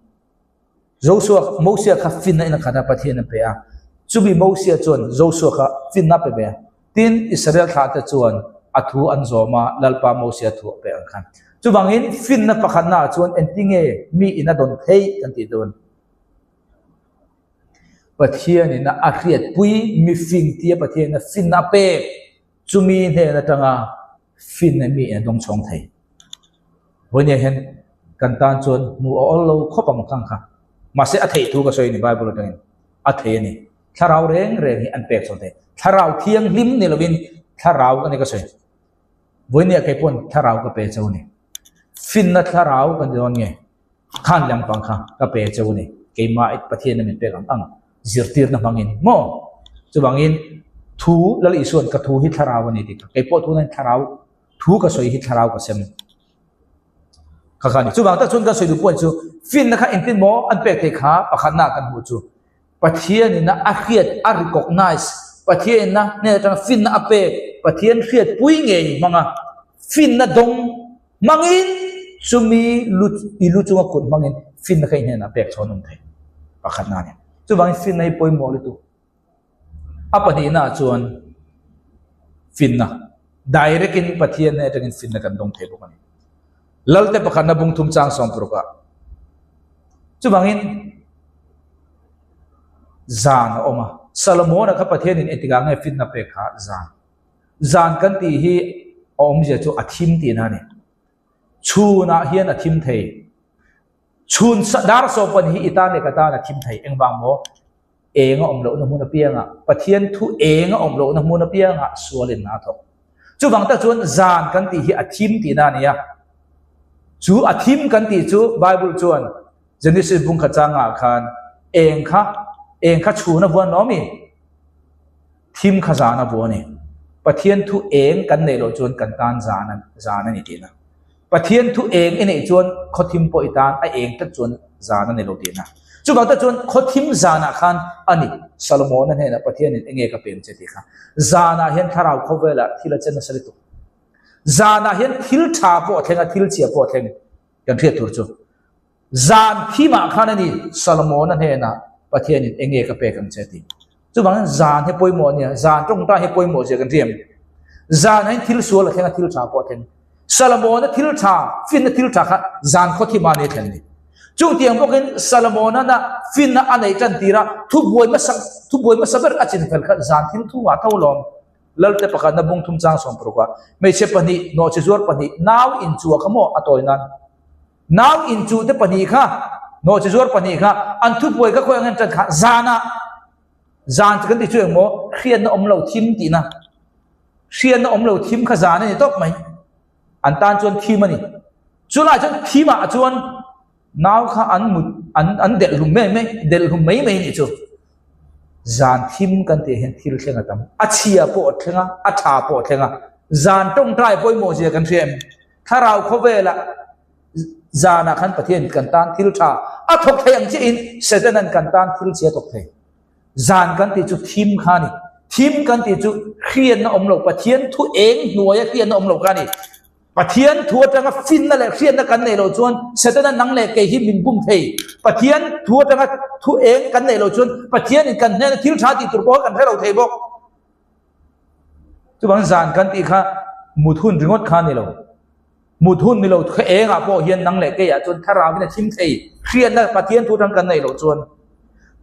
Joshua Mosia kha finna in a khat a Pathian a pe a. Chumi Mosia chuan Joshua kha finna a pe ve a. Tin, Israel thlahte chuan a thu an zawm a, Lalpa Mosia thu a pe ang khan. Chuvangin finna pakhatnaah chuan engtinge mi in a dawn theih kan tih dawn? Pathianin a hriatpui mifing tia Pathianin a finna a pek. Chumi hnen atanga finna mi in a dawng chhawng thei. Vawinia hian kan tan chuan hmuh a awl lo khawp ang kang kha. Mahse a theih thu ka sawi a ni Bible atangin. A thei a ni. Thlarau reng reng hi an pek chhuah thei. Thlarau thianghlim ni lovin thlarau a ni ka sawi. Vawinia kei pawn thlarau ka pe cho a ni. Finna thlarau kan ti dawn nge? Khan lampang kha ka pe che u ni, keimah i Pathian a min pek ang ang zirtirna hmangin maw? Chuvangin thu Lal Isua'n ka thu hi thlarau a ni tih kha keipawh tunah hian thlarau thu ka sawi hi thlarau ka sem kha kha a ni. Chuvang tak chuan kan sawi duh pawh chu finna kha engtin maw an pek theih kha pakhatna kan hmuh chu Pathianin a hriat a recognize Pathianin a hnen atanga finna a pek Pathian hriatpui ngei hmanga finna dawng Hmangin chumi lu i lu chunga kut hmangin finna kha i hnenah pek chhawn awm thei pakhatna a ni. Chuvangin finna hi pawimawh lutuk. A pahnihnaah chuan finna direct in Pathian hnen atangin finna kan dawng thei bawk a ni. Lalte pakhatna bung thum chang sawm parukah chuvangin zan a awm a. Solomon-a kha Pathianin engtikah nge finna pek kha zan. Zan kan tih hi a awmzia chu a thim tihna a ni. Chhunah hian a thim thei. Chhun dar sawpan hi i tan leh ka tan a thim thei. Engvang maw? Eng a awm lohna hmun apiangah, Pathian thu eng a awm lohna hmun apiangah sualin a thawk. Chuvang tak chuan zan kan tih hi a thim tihna a ni a. Chu a thim kan tih chu Bible chuan Genesis bungkhat changah khan eng kha eng kha chhun a vuan lawm i? Thim kha zan a bu a ni. Pathian thu eng kan neih loh chuan kan tan zan a zan a ni tihna. Pathian thu eng i neih chuan khawthim pawh i tan a eng tlat chuan zan a ni lo tihna. Chuvang tak chuan khawthim zanah khan a ni Solomon-a hnenah Pathianin enge ka pem che tih kha. Zanah hian thlarau khawvelah thil a che nasa lutuk. Zanah hian thil tha pawh a thleng a, thil chhia pawh a thleng kan hriat tur chu. Zan thimah khan a ni, Solomon-a hnenah Pathianin eng nge ka pek ang che tih. Chuvangin zan hi pawimawh a nia, zan tawngtai hi pawimawh zia kan hriam. Zan ah hian thil sual a thleng a, thil tha pawh a thleng. Solomon-a thil tha, finna thil tha kha zan khaw thimah a ni a thlen ni. Chutiang bawkin Solomon-a na finna a neih tan tir a, thubuai hmasa, thubuai hmasa ber a chinfel kha zan thil thu ah tho lawm. Lalte pakhatna bung thum chang sawmparuk ah hmeichhe pahnih, nawhchi zuar pahnih, nau inchua kha maw a tawi nan. Nau inchuhte pahnih kha, nawhchi zuar pahnih kha, an thubuai kha khawi ang en tan kha zanah, zan chu kan ti chu eng maw, hriatna awm lo thim tihna, hriatna awm lo thim kha zan a ni tawp mai, an tan chuan thim a ni. Chulai chuan thimah chuan nau kha an mut, an an delh hlum mai mai, delh hlum mai mai nih chu. Zan thim kan tih hian thil thleng a tam, a chhia pawh a thleng a, a tha pawh a thleng a, zan tawngtai pawimawh zia kan hria em? Thlarau khawvelah zanah khan Pathian kan tan thil tha a thawk thei ang chiahin Satanan kan tan thil chhia a thawk thei. Zan kan tih chu thim kha a ni. Thim kan tih chu hriatna awm lo, Pathian thu eng hnuaia hriatna awm lo kha a ni. Pathian thu atanga finna leh hriatna kan neih loh chuan Satana nang leh kei hi min bum thei. Pathian thu atanga thu eng kan neih loh chuan Pathianin kan hnena thil tha tih tur pawh kan hre lo thei bawk. Chuvang zan kan tih kha mut hun ringawt kha a ni lo. Mut hun ni lo kha engah pawh hian nang leh keiah chuan thlarauin a thim thei. Hriatna Pathian thu atang kan neih loh chuan.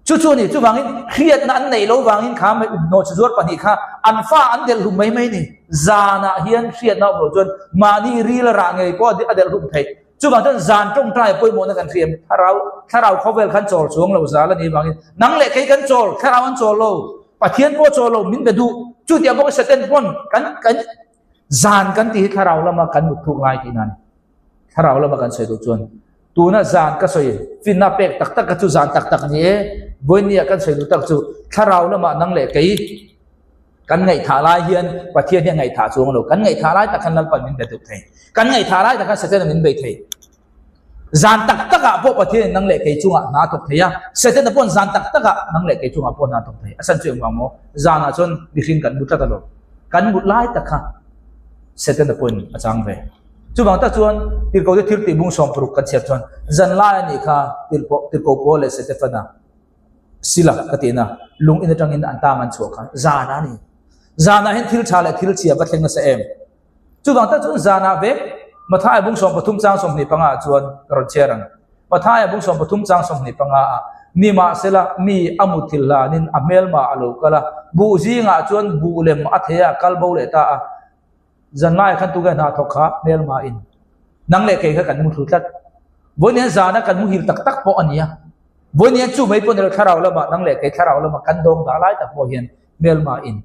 Chu chu a ni. Chuvangin hriatna an neih loh vangin kha nawhchi zuar pahnih kha an fa an delh hlum mai mai a ni. Zanah hian hriatna awm loh chuan mahni ril a rah ngei pawh a delh hlum theih. Chuvang chuan zan tawngtai pawimawhna kan hria em? Thlarau, thlarau khawvel khan chawl chuang lo zal a nih vangin nang leh kei kan chawl, thlarau an chawl lo, Pathian pawh chawl lo, min be duh. Chutiang bawk Satan pawn kan kan zan kan tih hi thlarau lama kan mut thuk ngai tihna a ni. Thlarau lama kan sawi duh chuan tuna zan ka sawi finna pek tak tak kha chu zan tak tak a ni e. Vawinia kan sawi duh tak chu thlarau lamah nang leh kei Kan ngaihthah lai hian Pathian hi a ngaihthah chuang lo. Kan ngaihthah lai tak khan Lalpan min be duh thei. Kan ngaihthah lai tak khan Setana min bei thei. Zan tak takah pawh Pathianin nang leh kei chungah hna a thawk thei a, Setana paw'n zan tak takah nang leh kei chungah pawh hna a thawk thei. A san chu engvang maw? Zanah chuan mihring kan mu tlat a lo. Kan mut lai tak kha Setana pawhin a chang ve. Chuvang tak chuan Tirhkohte thil tih bung 60 kan chhiar chuan zan lai a nih kha Tirhkoh Paul leh Setefana Sila ka tihna lung in atangin an tang an chhuah kha zanah a ni. Zanah hian thil tha leh thil chhia va thleng nasa em? Chuvang tak chuan zanah vek Mathaia bung 13 chang 25 ah chuan ka rawn chhiar ang. Mathaia bung 13 chang 25 ah nimahsela mi a mutthil hlanin a hmelma a lo kal a, buh zingah chuan buh lem a thei a kal bo leh ta a. Zanlai khan tuge hna thawk kha hmelma in nang leh kei kha kan muthlu tlat. Vawiin hian zana kan muhil tak tak pawh a ni a. Vawiin hian chu mai pawh ni lo thlarau lamah nang leh kei thlarau lamah kan dawng dah lai tak pawh hian hmelma in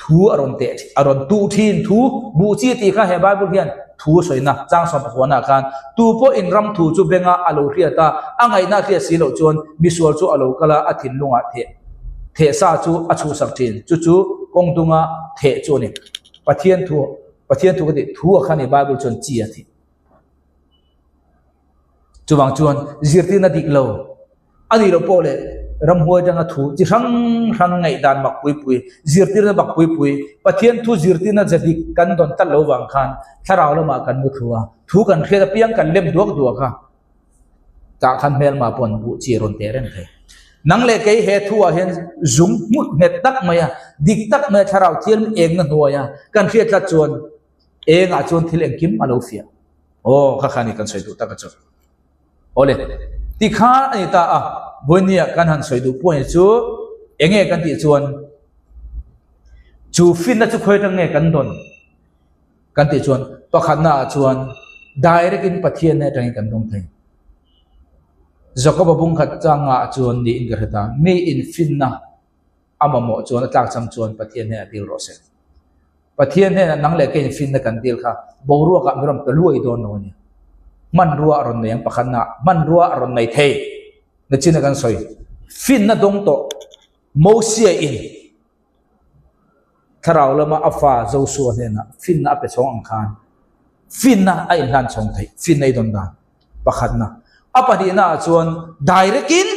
thu a rawn teh a rawn tuh thin thu buh chi tih kha he Bible hian. Thu a sawina chang sawmpahuanah khan tu pawhin ram thu chu benga a lo hriat a, a ngaihna a hriat si loh chuan misual chu a lo kal a, a thinlungah theh theh sa chu a chhuhsak thin. Chu chu kawng dunga theh chu a ni. Pathian thu Pathian thu ka tih thu a kha ni Bible chuan chi a thih. Chuvang chuan zirtirna dik lo a nih loh pawh leh ramhuai atanga thu chi hrang hrang ngaihdan mak pui pui, zirtirna mak pui pui, Pathian thu zirtirna ze dik kan dawn tlat lo vang khan thlarau lamah kan mu thlu a, thu kan hriat apiang kan lem duak duak a, tah khan hmelma pawh an buh chi a rawn teh reng thei. Nang leh kei he thu ah hian zung hmut nghet tak mai a, dik tak mai a thlarau thianghlim engna hnuaia kan hriat tlat chuan engah chuan thil engkim a lo fiah. Aw kha kha ni kan sawi duh tak a chu. Awle, ti kha a ni ta a, vawinia kan han sawi duh pawh ni chu enge kan tih chuan chu finna chu khawi atang nge kan dawn kan tih chuan pakhatna ah chuan direct in Pathian na atangin kan dawng thei. Jakoba bungkhat changa chuan niin ka hre ta, mi in finna a mamawh chuan a tlakcham chuan Pathian hnenah dil rawh se. Pathian hnenah nang leh keiin finna kan dil kha boruakah mi rawn pe luai dawn lo a ni. Hmanrua a rawn nei ang pakhatna, hmanrua a rawn nei thei. Nachina kan sawi, finna dawng tawh Mosia in thlarau lama a fa Joshua hnenah finna a pe chhawng ang khan finna a inhlan chhawng theih, finna i dawn dan pakhatna. A pahnihna ah chuan direct in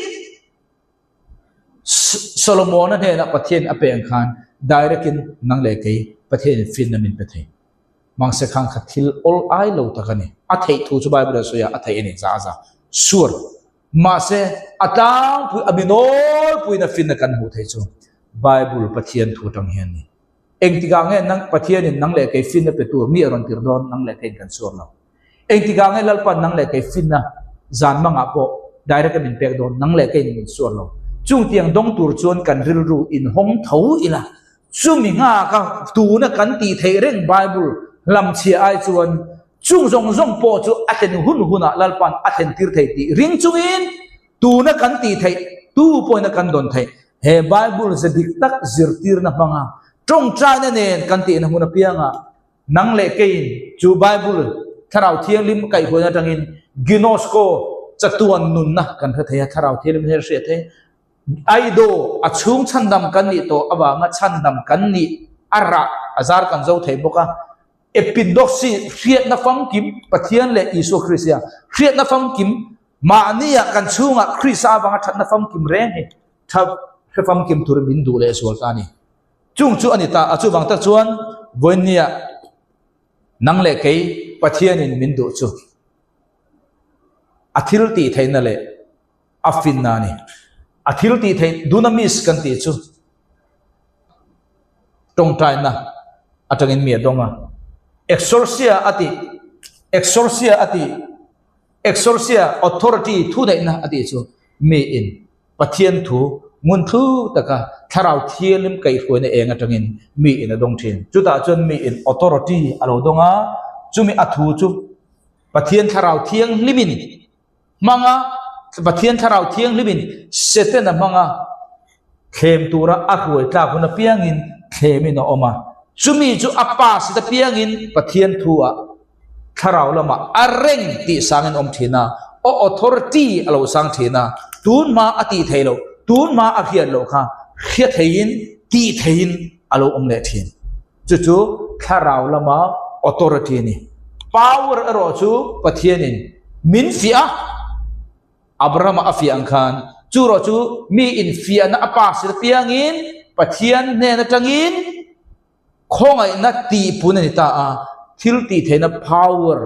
Solomona hnenah Pathian a peng khan direct in nang leh kei Pathianin finna min pe thei. Mahse khan kha thil awl ai lo tak a ni. A theih thu chu Bible a sawi a, a theih a ni za a za. Sure. Mahse a tlangpui a mi nawlpuiin a finna kan hmuh theih chu Bible Pathian thu atang hian a ni. Engtikah nge nang Pathianin nang leh kei finna pe tur mi a rawn tir dawn nang leh keiin kan suar lo. Engtikah nge Lalpan nang leh kei finna zan mangah pawh direct a min pek dawn, nang leh keiin min suar lo. Chung tiang dawng tur chuan kan rilru inhawng tho ila, chumi nghaka tuna kan tih theih reng Bible hlamchhia ai chuan chung zawng zawng pawh chu a thlen hun hunah Lalpan a thlen tir thei tih ring chungin tuna kan tih theih, tu pawhin a kan dawn theih he Bible ze dik tak zirtirna hmanga tawngtaina nen kan tihna hmun apiangah Nang leh keiin chu Bible Thlarau Thianghlim kaihhuaina atangin Ginosko chatuan nunna kan hre thei a, Thlarau Thianghlim hian hriat thei. Aido a chhung chhandam kan nih tawh avanga chhandam kan nih a rah a zar kan zo thei bawk a. Epidoxy hriatna famkim Pathian leh Isua Krista hriatna famkim mahnia kan chhungah Krista avanga thatna famkim reng hi tha hre famkim turin min duh leh zual ta a ni. Chung chu a ni ta a, chuvang tak chuan vawiinniah nang leh kei Pathianin min duh chu a thil tih theihna leh a finna a ni. A thil tih theih dunamis kan tih chu tawngtaina atangin mi a dawng a. Exorcia a tih, exorcia a tih, exorcia authority thuneihna a tih chu miin Pathian thu ngun thu taka Thlarau Thianghlim kaihhruaina eng atangin mi in a dawng thin. Chutah chuan mi in authority a lo dawng a, chumi a thu chu Pathian Thlarau Thianghlimin hmanga Pathian Thlarau Thianghlimin Setana hmanga thlem tura a hruai tlak hun apiangin thlemin a awm a. Chumi chu a pass apiangin Pathian thu ah Thlarau lamah a reng tih sangin awm thin a, a authority a lo sang thin a, tun hma a tih theih loh, tun hma a hriat loh kha hria theiin, tih theiin a lo awm leh thin. Chu chu thlarau lama authority a ni. Power erawh chu Pathianin min fiah a, Abrahama a fiah ang khan, chu erawh chu mi infiahna a pass apiangin Pathian hnen atangin, Khawngaihna tihpun a ni ta a, thil tihtheihna power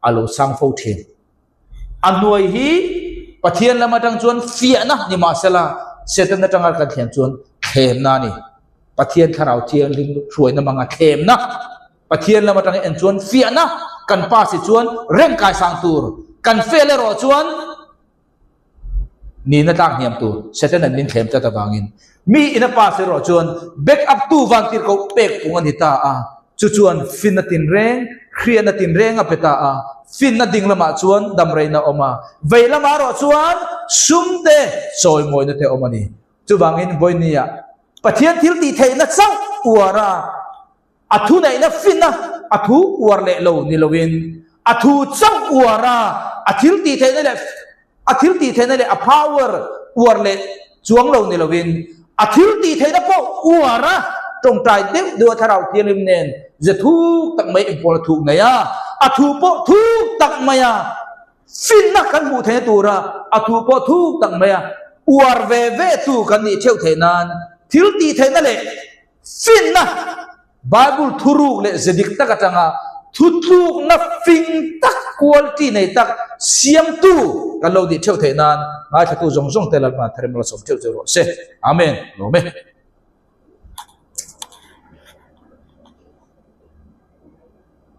a lo sang fo thin. A hnuai hi Pathian lam atang chuan fiahna ni mahsela Satan atanga kan thlen chuan thlemna a ni. Pathian thlarau thianghlim hruaina hmanga thlemna, Pathian lam atanga en chuan fiahna, kan pass hi chuan reng kaisang tur, kan fail erawh chuan Nihna tlak hniam tur Satan an min thlem tlat avangin mi in a pass erawh chuan back up tu vantirhkoh pek pung a ni ta a, chu chuan finna tinreng, hriatna tinreng a pe ta a, finna ding lamah chuan damreina a awm a, vei lamah erawh chuan sum te chawimawina te a awm a ni. Chuvangin vawinia Pathian thil tih theihna chauh uar a, a thuneihna finna. a thu uar leh lo ni loin a thu chauh uar a, a thil tih theihna leh a thil tih theihna leh a power uar leh chuang lo ni loin a thil tih theihna pawh uar a, tawngtai deuh deuh a thlarau thianghlim nen ze thuk tak mai inpawlna thuk nei a, a thu pawh thuk tak mai a. Finna kan hmuh theihna tura a thu pawh thuk tak mai a, uar ve ve tu kan nih theuh theih nan thil tih theihna leh finna Bible thuruk leh ze dik tak atanga thutlukna fing tak quality nei tak siamtu kan lo nih theuh theih nan ngaithlatu zawng zawng te Lalpa Tharem Malsawm theuh che rawh se. Amen. Lawm e.